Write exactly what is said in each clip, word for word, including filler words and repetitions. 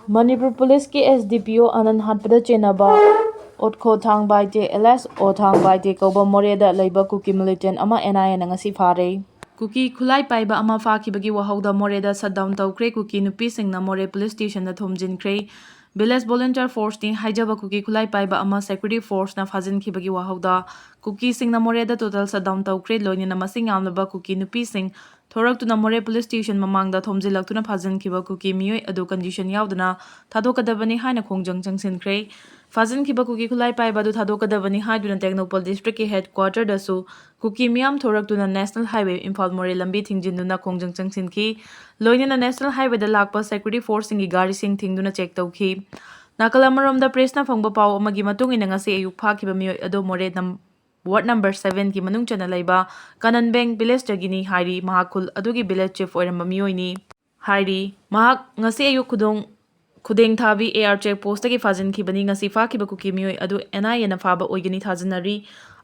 ꯃꯅꯤꯄꯨꯔ ꯄꯨꯂꯤꯁꯀꯤ S D P O ꯑꯅꯟ ꯍꯥꯠꯄꯗ ꯆꯦꯟꯅꯕ ꯑꯣꯠꯈꯣ ꯊꯥꯡ Baite, alias ꯑꯣ ꯊꯥꯡ ꯕꯥꯏꯇꯦ ꯀꯧꯕ ꯃꯣꯔꯦꯗ ꯂꯩꯕ ꯀꯨꯀꯤ militant ꯑꯃ N I Aꯅ ꯉꯁꯤ ꯐꯥꯔꯦ꯫ ꯀꯨꯀꯤ ꯈꯨꯠꯂꯥꯏ ꯄꯥꯏꯕ ꯑꯃ ꯐꯥꯈꯤꯕꯒꯤ ꯋꯥꯍꯧꯗ ꯃꯣꯔꯦꯗ shutdown ꯇꯧꯈ꯭ꯔꯦ꯫ ꯀꯨꯀꯤ ꯅꯨꯄꯤꯁꯤꯡꯅ ꯃꯣꯔꯦ ꯄꯨꯂꯤꯁ ꯁ꯭ꯇꯦꯁꯟꯗ ꯊꯣꯝꯖꯤꯟꯈ꯭ꯔꯦ꯫ Village volunteer forceꯅꯤ ꯍꯥꯏꯖꯕ ꯀꯨꯀꯤ ꯈꯨꯠꯂꯥꯏ ꯄꯥꯏꯕ ꯑꯃ security forceꯅ ꯐꯥꯖꯤꯟꯈꯤꯕꯒꯤ ꯋꯥꯍꯧꯗ ꯀꯨꯀꯤꯁꯤꯡꯅ ꯃꯣꯔꯦꯗ total shutdown ꯇꯧꯈ꯭ꯔꯦ꯫ ꯂꯣꯏꯅꯅ ꯃꯁꯤꯡ ꯌꯥꯝꯂꯕ ꯀꯨꯀꯤ ꯅꯨꯄꯤꯁꯤꯡ ꯊꯣꯔꯛꯇꯨꯅ ꯃꯣꯔꯦ ꯄꯨꯂꯤꯁ ꯁ꯭ꯇꯦꯁꯟ ꯃꯃꯥꯡꯗ ꯊꯣꯝꯖꯤꯜꯂꯛꯇꯨꯅ ꯐꯥꯖꯤꯟꯈꯤꯕ ꯀꯨꯀꯤ ꯃꯤꯑꯣꯏ ꯑꯗꯨ condition ꯌꯥꯎꯗꯅ ꯊꯥꯗꯣꯛꯀꯗꯕꯅꯤ ꯍꯥꯏꯅ ꯈꯣꯡꯖꯪ ꯆꯪꯁꯤꯟꯈ꯭ꯔꯦ꯫ ꯐꯥꯖꯤꯟꯈꯤꯕ ꯀꯨꯀꯤ ꯈꯨꯠꯂꯥꯏ ꯄꯥꯏꯕ ꯑꯗꯨ ꯊꯥꯗꯣꯛꯀꯗꯕꯅꯤ ꯍꯥꯏꯗꯨꯅ ꯇꯦꯡꯅꯧꯄꯜ districtꯀꯤ headquarterꯗꯁꯨ ꯀꯨꯀꯤ ꯃꯤꯌꯥꯝ ꯊꯣꯔꯛꯇꯨꯅ National Highway ꯏꯝꯐꯥꯜ ꯃꯣꯔꯦ ꯂꯝꯕꯤ ꯊꯤꯡꯖꯤꯟꯗꯨꯅ ꯈꯣꯡꯖꯪ ꯆꯪꯁꯤꯟꯈꯤ꯫ ꯂꯣꯏꯅꯅ National Highwayꯗ ꯂꯥꯛꯄ security forceꯁꯤꯡꯒꯤ ꯒꯥꯔꯤꯁꯤꯡ ꯊꯤꯡꯗꯨꯅ check ꯇꯧꯈꯤ꯫ ꯅꯥꯀꯜ ꯑꯃꯔꯣꯝꯗ pressꯅ ꯐꯪꯕ ꯄꯥꯎ ꯑꯃꯒꯤ ꯃꯇꯨꯡ ꯏꯟꯅ ꯉꯁꯤ ꯑꯌꯨꯛ ꯐꯥꯈꯤꯕ ꯃꯤꯑꯣꯏ ꯑꯗꯨ ꯃꯣꯔꯦ ꯅꯝ-, ward number sevenꯒꯤ ꯃꯅꯨꯡ ꯆꯟꯅ ꯂꯩꯕ ꯀꯅꯟꯕꯦꯡ villageꯇꯒꯤꯅꯤ ꯍꯥꯏꯔꯤ꯫ ꯃꯍꯥꯛ ꯈꯨꯜ ꯑꯗꯨꯒꯤ village chief ꯑꯣꯏꯔꯝꯕ ꯃꯤꯑꯣꯏꯅꯤ ꯍꯥꯏꯔꯤ꯫ ꯃꯍꯥꯛ ꯉꯁꯤ ꯑꯌꯨꯛ ꯈꯨꯗꯣꯡ-, ꯈꯨꯗꯦꯡꯊꯥꯕꯤ A R check postꯇꯒꯤ ꯐꯥꯖꯤꯟꯈꯤꯕꯅꯤ꯫ ꯉꯁꯤ ꯐꯥꯈꯤꯕ ꯀꯨꯀꯤ ꯃꯤꯑꯣꯏ ꯑꯗꯨ N I Aꯅ ꯐꯥꯕ ꯑꯣꯏꯒꯅꯤ ꯊꯥꯖꯅꯔꯤ꯫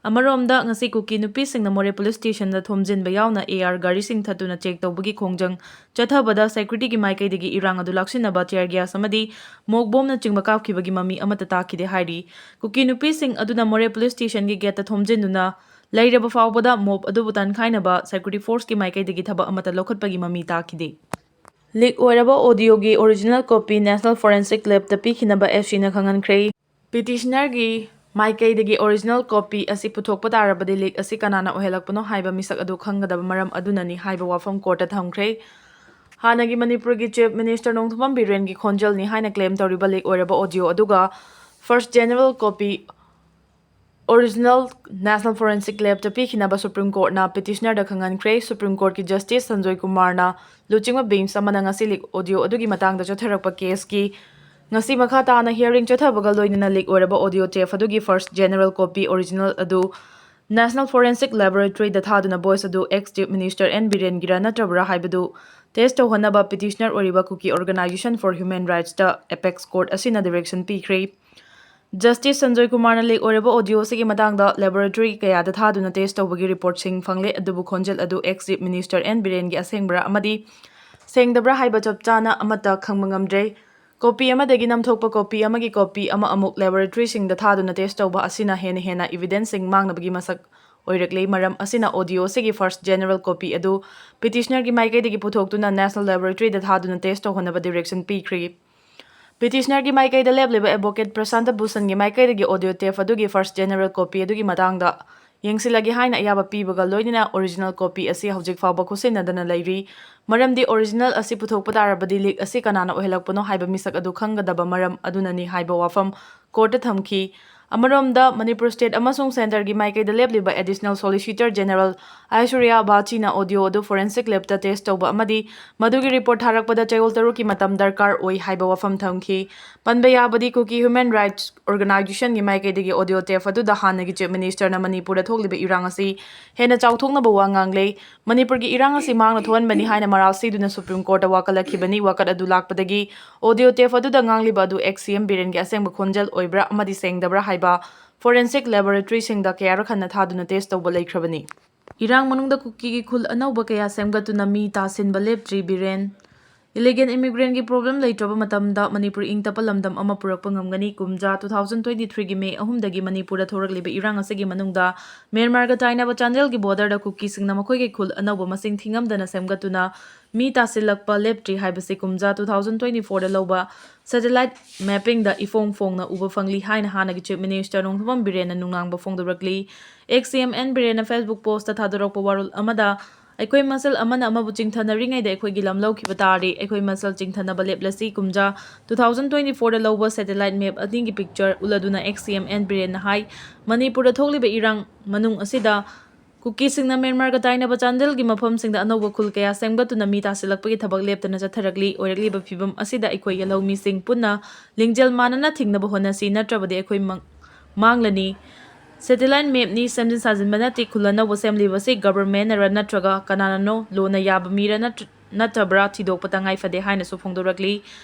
ꯑꯃꯔꯣꯝꯗ ꯉꯁꯤ ꯀꯨꯀꯤ ꯅꯨꯄꯤꯁꯤꯡꯅ ꯃꯣꯔꯦ ꯄꯨꯂꯤꯁ ꯁ꯭ꯇꯦꯁꯟꯗ ꯊꯣꯝꯖꯤꯟꯕ ꯌꯥꯎꯅ A R ꯒꯥꯔꯤꯁꯤꯡ ꯊꯠꯇꯨꯅ check ꯇꯧꯕꯒꯤ ꯈꯣꯡꯖꯪ ꯆꯠꯊꯕꯗ securityꯒꯤ ꯃꯥꯏꯀꯩꯗꯒꯤ ꯏꯔꯥꯡ ꯑꯗꯨ ꯂꯥꯛꯁꯤꯟꯅꯕ tear gas ꯑꯃꯗꯤ ꯃꯣꯛ ꯕꯣꯝꯅꯆꯤꯡꯕ ꯀꯥꯞꯈꯤꯕꯒꯤ ꯃꯃꯤ ꯑꯃꯠꯇ ꯇꯥꯈꯤꯗꯦ ꯍꯥꯏꯔꯤ꯫ ꯀꯨꯀꯤ ꯅꯨꯄꯤꯁꯤꯡ ꯑꯗꯨꯅ ꯃꯣꯔꯦ ꯄꯨꯂꯤꯁ ꯁ꯭ꯇꯦꯁꯟꯒꯤ gateꯇ ꯊꯣꯝꯖꯤꯟꯗꯨꯅ ꯂꯩꯔꯕ ꯐꯥꯎꯕꯗ mob ꯑꯗꯨꯕꯨ ꯇꯥꯟꯈꯥꯏꯅꯕ security forceꯀꯤ ꯃꯥꯏꯀꯩꯗꯒꯤ ꯊꯕꯛ ꯑꯃꯠꯇ ꯂꯧꯈꯠꯄꯒꯤ ꯃꯃꯤ ꯇꯥꯈꯤꯗꯦ꯫ Leak ꯑꯣꯏꯔꯕ audioꯒꯤ original copy National Forensic Labꯇ ꯄꯤꯈꯤꯅꯕ S Cꯅ ꯈꯪꯍꯟꯈ꯭ꯔꯦ꯫ Petitionerꯒꯤ ꯃꯥꯏꯀꯩꯗꯒꯤ original copy ꯑꯁꯤ ꯄꯨꯊꯣꯛꯄ ꯇꯥꯔꯕꯗꯤ leak ꯑꯁꯤ ꯀꯅꯥꯅ ꯑꯣꯏꯍꯜꯂꯛꯄꯅꯣ ꯍꯥꯏꯕ ꯃꯤꯁꯛ ꯑꯗꯨ ꯈꯪꯒꯗꯕ ꯃꯔꯝ ꯑꯗꯨꯅꯅꯤ ꯍꯥꯏꯕ ꯋꯥꯐꯝ courtꯇ ꯊꯝꯈ꯭ꯔꯦ꯫ ꯍꯥꯟꯅꯒꯤ ꯃꯅꯤꯄꯨꯔꯒꯤ Chief Minister ꯅꯣꯡꯊꯣꯝꯕꯝ ꯕꯤꯔꯦꯟꯒꯤ ꯈꯣꯟꯖꯦꯜꯅꯤ ꯍꯥꯏꯅ claim ꯇꯧꯔꯤꯕ leak ꯑꯣꯏꯔꯕ audio ꯑꯗꯨꯒ first general copy original National Forensic Labꯇ ꯄꯤꯈꯤꯅꯕ Supreme Courtꯅ petitionerꯗ ꯈꯪꯍꯟꯈ꯭ꯔꯦ꯫ Supreme Courtꯀꯤ Justice Sanjoy ꯀꯨꯃꯥꯔꯅ ꯂꯨꯆꯤꯡꯕ bench ꯑꯃꯅ ꯉꯁꯤ leak audio ꯑꯗꯨꯒꯤ ꯃꯇꯥꯡꯗ ꯆꯠꯊꯔꯛꯄ caseꯀꯤ ꯉꯁꯤ ꯃꯈꯥ ꯇꯥꯅ hearing ꯆꯠꯊꯕꯒ ꯂꯣꯏꯅꯅ leak ꯑꯣꯏꯔꯕ audio tape ꯑꯗꯨꯒꯤ first general copy original ꯑꯗꯨ National Forensic Laboratoryꯗ ꯊꯥꯗꯨꯅ voice ꯑꯗꯨ ex Chief Minister N ꯕꯤꯔꯦꯟꯒꯤꯔ ꯅꯠꯇ꯭ꯔꯕ꯭ꯔꯥ ꯍꯥꯏꯕꯗꯨ test ꯇꯧꯍꯟꯅꯕ petitioner ꯑꯣꯏꯔꯤꯕ Kuki Organisation for Human Rightsꯇ apex court ꯑꯁꯤꯅ direction ꯄꯤꯈ꯭ꯔꯦ꯫ Justice ꯁꯟꯖꯣꯏ ꯀꯨꯃꯥꯔꯅ leak ꯑꯣꯏꯔꯕ audio ꯑꯁꯤꯒꯤ ꯃꯇꯥꯡꯗ laboratory ꯀꯌꯥꯗ ꯊꯥꯗꯨꯅ test ꯇꯧꯕꯒꯤ reportꯁꯤꯡ ꯐꯪꯂꯦ, ꯑꯗꯨꯕꯨ ꯈꯣꯟꯖꯦꯜ ꯑꯗꯨ ex Chief Minister N ꯕꯤꯔꯦꯟꯒꯤ ꯑꯁꯦꯡꯕ꯭ꯔꯥ ꯑꯃꯗꯤ ꯁꯦꯡꯗꯕ꯭ꯔꯥ ꯍꯥꯏꯕ ꯆꯞ ꯆꯥꯅ ꯑꯃꯠꯇ ꯈꯪꯕ ꯉꯝꯗ꯭ꯔꯦ꯫ ꯀꯣꯄꯤ ꯑꯃꯗꯒꯤ ꯅꯝꯊꯣꯛꯄ ꯀꯣꯄꯤ ꯑꯃꯒꯤ ꯀꯣꯄꯤ ꯑꯃ ꯑꯃꯨꯛ ꯂꯦꯕꯣꯔꯦꯇꯔꯤꯁꯤꯡꯗ ꯊꯥꯗꯨꯅ ꯇꯦꯁ ꯇꯧꯕ ꯑꯁꯤꯅ ꯍꯦꯟꯅ ꯍꯦꯟꯅ ꯏꯚꯤꯗꯦꯟꯁꯁꯤꯡ ꯃꯥꯡꯅꯕꯒꯤ ꯃꯁꯛ ꯑꯣꯏꯔꯛꯂꯤ꯫ ꯃꯔꯝ ꯑꯁꯤꯅ ꯑꯣꯗꯤꯑꯣ ꯑꯁꯤꯒꯤ ꯐꯥꯔꯁ ꯖꯦꯅꯔꯦꯜ ꯀꯣꯄꯤ ꯑꯗꯨ ꯄꯤꯇꯤꯁꯅꯔꯒꯤ ꯃꯥꯏꯀꯩꯗꯒꯤ ꯄꯨꯊꯣꯛꯇꯨꯅ ꯅꯦꯁꯅꯦꯜ ꯂꯦꯕꯣꯔꯦꯇꯔꯤꯗ ꯊꯥꯗꯨꯅ ꯇꯦꯁ ꯇꯧꯍꯟꯅꯕ ꯗꯤꯔꯦꯛꯁꯟ ꯄꯤꯈ꯭ꯔꯤ꯫ ꯄꯤꯇꯤꯁꯅꯔꯒꯤ ꯃꯥꯏꯀꯩꯗ ꯂꯦꯞꯂꯤꯕ ꯑꯦꯗꯚꯣꯀꯦꯠ ꯄ꯭ꯔꯁꯥꯟꯇ ꯚꯨꯁꯟꯒꯤ ꯃꯥꯏꯀꯩꯗꯒꯤ ꯑꯣꯗꯤꯑꯣ ꯇꯦꯞ ꯑꯗꯨꯒꯤ ꯐꯥꯔꯁ ꯖꯦꯅꯔꯦꯜ ꯀꯣꯄꯤ ꯑꯗꯨꯒꯤ ꯃꯇꯥꯡꯗ ꯌꯦꯡꯁꯤꯜꯂꯒꯦ ꯍꯥꯏꯅ ꯑꯌꯥꯕ ꯄꯤꯕꯒ ꯂꯣꯏꯅꯅ ꯑꯣꯔꯤꯖꯤꯅꯦꯜ ꯀꯣꯄꯤ ꯑꯁꯤ ꯍꯧꯖꯤꯛ ꯐꯥꯎꯕ ꯈꯨꯠꯁꯤꯟꯅꯗꯅ ꯂꯩꯔꯤ꯫ ꯃꯔꯝꯗꯤ ꯑꯣꯔꯤꯖꯤꯅꯦꯜ ꯑꯁꯤ ꯄꯨꯊꯣꯛꯄ ꯇꯥꯔꯕꯗꯤ ꯂꯤꯛ ꯑꯁꯤ ꯀꯅꯥꯅ ꯑꯣꯏꯍꯜꯂꯛꯄꯅꯣ ꯍꯥꯏꯕ ꯃꯤꯁꯛ ꯑꯗꯨ ꯈꯪꯒꯗꯕ ꯃꯔꯝ ꯑꯗꯨꯅꯅꯤ ꯍꯥꯏꯕ ꯋꯥꯐꯝ ꯀꯣꯔꯠꯇ ꯊꯝꯈꯤ꯫ ꯑꯃꯔꯣꯝꯗ, ꯃꯅꯤꯄꯨꯔ ꯁ꯭ꯇꯦꯠ ꯑꯃꯁꯨꯡ ꯁꯦꯟꯇꯔꯒꯤ ꯃꯥꯏꯀꯩꯗ ꯂꯦꯞꯂꯤꯕ ꯑꯦꯗꯤꯁꯅꯦꯜ ꯁꯣꯂꯤꯁꯤꯇꯔ ꯖꯦꯅꯔꯦꯜ ꯑꯥꯏꯁꯣꯔꯤꯌꯥ ꯕꯥꯆꯤꯅ ꯑꯣꯗꯤꯑꯣ ꯑꯗꯨ ꯐꯣꯔꯦꯟꯁꯤꯛ ꯂꯦꯕꯇ ꯇꯦꯁ ꯇꯧꯕ ꯑꯃꯗꯤ ꯃꯗꯨꯒꯤ ꯔꯤꯄꯣꯔꯠ ꯊꯥꯔꯛꯄꯗ ꯆꯌꯣꯜ ꯇꯔꯨꯛꯀꯤ ꯃꯇꯝ ꯗꯔꯀꯥꯔ ꯑꯣꯏ ꯍꯥꯏꯕ ꯋꯥꯐꯝ ꯊꯝꯈꯤ꯫ ꯄꯟꯕ ꯌꯥꯕꯗꯤ, ꯀꯨꯀꯤ ꯍ꯭ꯌꯨꯃꯦꯟ ꯔꯥꯏꯠꯁ ꯑꯣꯔꯒꯅꯥꯏꯖꯦꯁꯟꯒꯤ ꯃꯥꯏꯀꯩꯗꯒꯤ ꯑꯣꯗꯤꯑꯣ ꯇꯦꯞ ꯑꯗꯨꯗ ꯍꯥꯟꯅꯒꯤ ꯆꯤꯐ ꯃꯤꯅꯤꯁꯇꯔꯅ ꯃꯅꯤꯄꯨꯔꯗ ꯊꯣꯛꯂꯤꯕ ꯏꯔꯥꯡ ꯑꯁꯤ ꯍꯦꯟꯅ ꯆꯥꯎꯊꯣꯛꯅꯕ ꯋꯥ ꯉꯥꯡꯂꯦ꯫ ꯃꯅꯤꯄꯨꯔꯒꯤ ꯏꯔꯥꯡ ꯑꯁꯤ ꯃꯥꯡꯅ ꯊꯣꯛꯍꯟꯕꯅꯤ ꯍꯥꯏꯅ ꯃꯔꯥꯜ ꯁꯤꯗꯨꯅ ꯁꯨꯄ꯭ꯔꯤꯝ ꯀꯣꯔꯠꯇ ꯋꯥꯀꯠꯂꯛꯈꯤꯕꯅꯤ꯫ ꯋꯥꯀꯠ ꯑꯗꯨ ꯂꯥꯛꯄꯗꯒꯤ ꯑꯣꯗꯤꯑꯣ ꯇꯦꯞ ꯑꯗꯨꯗ ꯉꯥꯡꯂꯤꯕ ꯑꯗꯨ ꯑꯦꯛꯁ ꯁꯤ ꯑꯦꯝ ꯕꯤꯔꯦꯟꯒꯤ ꯑꯁꯦꯡꯕ ꯈꯣꯟꯖꯦꯜ ꯑꯣꯏꯕ꯭ꯔꯥ ꯑꯃꯗꯤ ꯁꯦꯡꯗꯕ꯭ꯔꯥ ꯍꯥꯏꯕ ꯐꯣꯔꯦꯟꯁꯤꯛ ꯂꯦꯕꯣꯔꯦꯇꯔꯤꯁꯤꯡꯗ ꯀꯌꯥꯔꯛ ꯍꯟꯅ ꯊꯥꯗꯨꯅ ꯇꯦꯁ ꯇꯧꯕ ꯂꯩꯈ꯭ꯔꯕꯅꯤ꯫ ꯏꯔꯥꯡ ꯃꯅꯨꯡꯗ ꯀꯨꯀꯤꯒꯤ ꯈꯨꯜ ꯑꯅꯧꯕ ꯀꯌꯥ ꯁꯦꯝꯒꯠꯇꯨꯅ ꯃꯤ ꯇꯥꯁꯤꯟꯕ ꯂꯦꯞꯇ꯭ꯔꯤ꯫ ꯕꯤꯔꯦꯟ, ꯏꯂꯤꯒꯦꯜ ꯏꯃꯤꯒ꯭ꯔꯦꯟꯒꯤ ꯄ꯭ꯔꯣꯕ꯭ꯂꯦꯝ ꯂꯩꯇ꯭ꯔꯕ ꯃꯇꯝꯗ ꯃꯅꯤꯄꯨꯔ ꯏꯪ ꯇꯞꯄ ꯂꯝꯗꯝ ꯑꯃ ꯄꯨꯔꯛꯄ ꯉꯝꯒꯅꯤ꯫ ꯀꯨꯝꯖꯥ ꯇꯨ ꯊꯥꯎꯖꯟ ꯇ꯭ꯋꯦꯟꯇꯤ ꯊ꯭ꯔꯤꯒꯤ ꯃꯦ ꯑꯍꯨꯝꯗꯒꯤ ꯃꯅꯤꯄꯨꯔꯗ ꯊꯣꯔꯛꯂꯤꯕ ꯏꯔꯥꯡ ꯑꯁꯤꯒꯤ ꯃꯅꯨꯡꯗ ꯃ꯭ꯌꯥꯟꯃꯥꯔꯒ ꯇꯥꯏꯅꯕ ꯆꯥꯟꯗꯦꯜꯒꯤ ꯕꯣꯔꯗꯔꯗ ꯀꯨꯀꯤꯁꯤꯡꯅ ꯃꯈꯣꯏꯒꯤ ꯈꯨꯜ ꯑꯅꯧꯕ ꯃꯁꯤꯡ ꯊꯤꯉꯝꯗꯅ ꯁꯦꯝꯒꯠꯇꯨꯅ ꯃꯤ ꯇꯥꯁꯤꯜꯂꯛꯄ ꯂꯦꯞꯇ꯭ꯔꯤ ꯍꯥꯏꯕꯁꯤ ꯀꯨꯝꯖꯥ ꯇꯨ ꯊꯥꯎꯖꯟ ꯇ꯭ꯋꯦꯟꯇꯤ ꯐꯣꯔꯗ ꯂꯧꯕ ꯁꯦꯇꯦꯂꯥꯏꯠ ꯃꯦꯞꯄꯤꯡꯗ ꯏꯐꯣꯡ ꯐꯣꯡꯅ ꯎꯕ ꯐꯪꯂꯤ ꯍꯥꯏꯅ ꯍꯥꯟꯅꯒꯤ ꯆꯤꯐ ꯃꯤꯅꯤꯁꯇꯔ ꯅꯣꯡꯊꯣꯝꯕꯝ ꯕꯤꯔꯦꯟꯅ ꯅꯨꯡꯅꯥꯡꯕ ꯐꯣꯡꯗꯣꯔꯛꯂꯤ꯫ ꯑꯦꯛꯁ ꯁꯤ ꯑꯦꯝ ꯑꯦꯟ ꯕꯤꯔꯦꯟꯅ ꯐꯦꯁꯕꯨꯛ ꯄꯣꯁꯇ ꯊꯥꯗꯣꯔꯛꯄ ꯋꯥꯔꯣꯜ ꯑꯃꯗ, "ꯑꯩꯈꯣꯏ ꯃꯁꯦꯜ ꯑꯃꯅ ꯑꯃꯕꯨ ꯆꯤꯡꯊꯅꯔꯤꯉꯩꯗ ꯑꯩꯈꯣꯏꯒꯤ ꯂꯝ ꯂꯧꯈꯤꯕ ꯇꯥꯔꯗꯤ ꯑꯩꯈꯣꯏ ꯃꯁꯦꯜ ꯆꯤꯡꯊꯅꯕ ꯂꯦꯞꯂꯁꯤ"꯫ ꯀꯨꯝꯖꯥ ꯇꯨ ꯊꯥꯎꯖꯟ ꯇ꯭ꯋꯦꯟꯇꯤ ꯐꯣꯔꯗ ꯂꯧꯕ ꯁꯦꯇꯦꯂꯥꯏꯠ ꯃꯦꯞ ꯑꯅꯤꯒꯤ ꯄꯤꯛꯆꯔ ꯎꯠꯂꯗꯨꯅ ꯑꯦꯛꯁ ꯁꯤ ꯑꯦꯝ ꯑꯦꯟ ꯕꯤꯔꯦꯟꯅ ꯍꯥꯏ, ꯃꯅꯤꯄꯨꯔꯗ ꯊꯣꯛꯂꯤꯕ ꯏꯔꯥꯡ ꯃꯅꯨꯡ ꯑꯁꯤꯗ ꯀꯨꯀꯤꯁꯤꯡꯅ ꯃ꯭ꯌꯥꯟꯃꯥꯔꯒ ꯇꯥꯏꯅꯕ ꯆꯥꯟꯗꯦꯜꯒꯤ ꯃꯐꯝꯁꯤꯡꯗ ꯑꯅꯧꯕ ꯈꯨꯜ ꯀꯌꯥ ꯁꯦꯝꯒꯠꯇꯨꯅ ꯃꯤ ꯇꯥꯁꯤꯜꯂꯛꯄꯒꯤ ꯊꯕꯛ ꯂꯦꯞꯇꯅ ꯆꯠꯊꯔꯛꯂꯤ꯫ ꯑꯣꯏꯔꯛꯂꯤꯕ ꯐꯤꯕꯝ ꯑꯁꯤꯗ ꯑꯩꯈꯣꯏ ꯂꯧꯃꯤꯁꯤꯡ ꯄꯨꯟꯅ ꯂꯤꯡꯖꯦꯜ ꯃꯥꯟꯅꯅ ꯊꯤꯡꯅꯕ ꯍꯣꯠꯅꯁꯤ, ꯅꯠꯇ꯭ꯔꯕꯗꯤ ꯑꯩꯈꯣꯏ ꯃꯥꯡ-, ꯃꯥꯡꯂꯅꯤ꯫ ꯁꯦꯇꯦꯂꯥꯏꯠ ꯃꯦꯞꯅꯤ, ꯁꯦꯝꯖꯤꯟ ꯁꯥꯖꯤꯟꯕ ꯅꯠꯇꯦ꯫ ꯈꯨꯜ ꯑꯅꯧꯕ ꯁꯦꯝꯂꯤꯕꯁꯤ ꯒꯚꯔꯟꯃꯦꯟꯠꯅꯔ ꯅꯠꯇ꯭ꯔꯒ ꯀꯅꯥꯅꯅꯣ, ꯂꯣꯅ ꯌꯥꯕ ꯃꯤꯔ ꯅꯠꯇ꯭ꯔ-, ꯅꯠꯇꯕ꯭ꯔꯥ ꯊꯤꯗꯣꯛꯄ ꯇꯉꯥꯏ ꯐꯗꯦ ꯍꯥꯏꯅꯁꯨ ꯐꯣꯡꯗꯣꯔꯛꯂꯤ꯫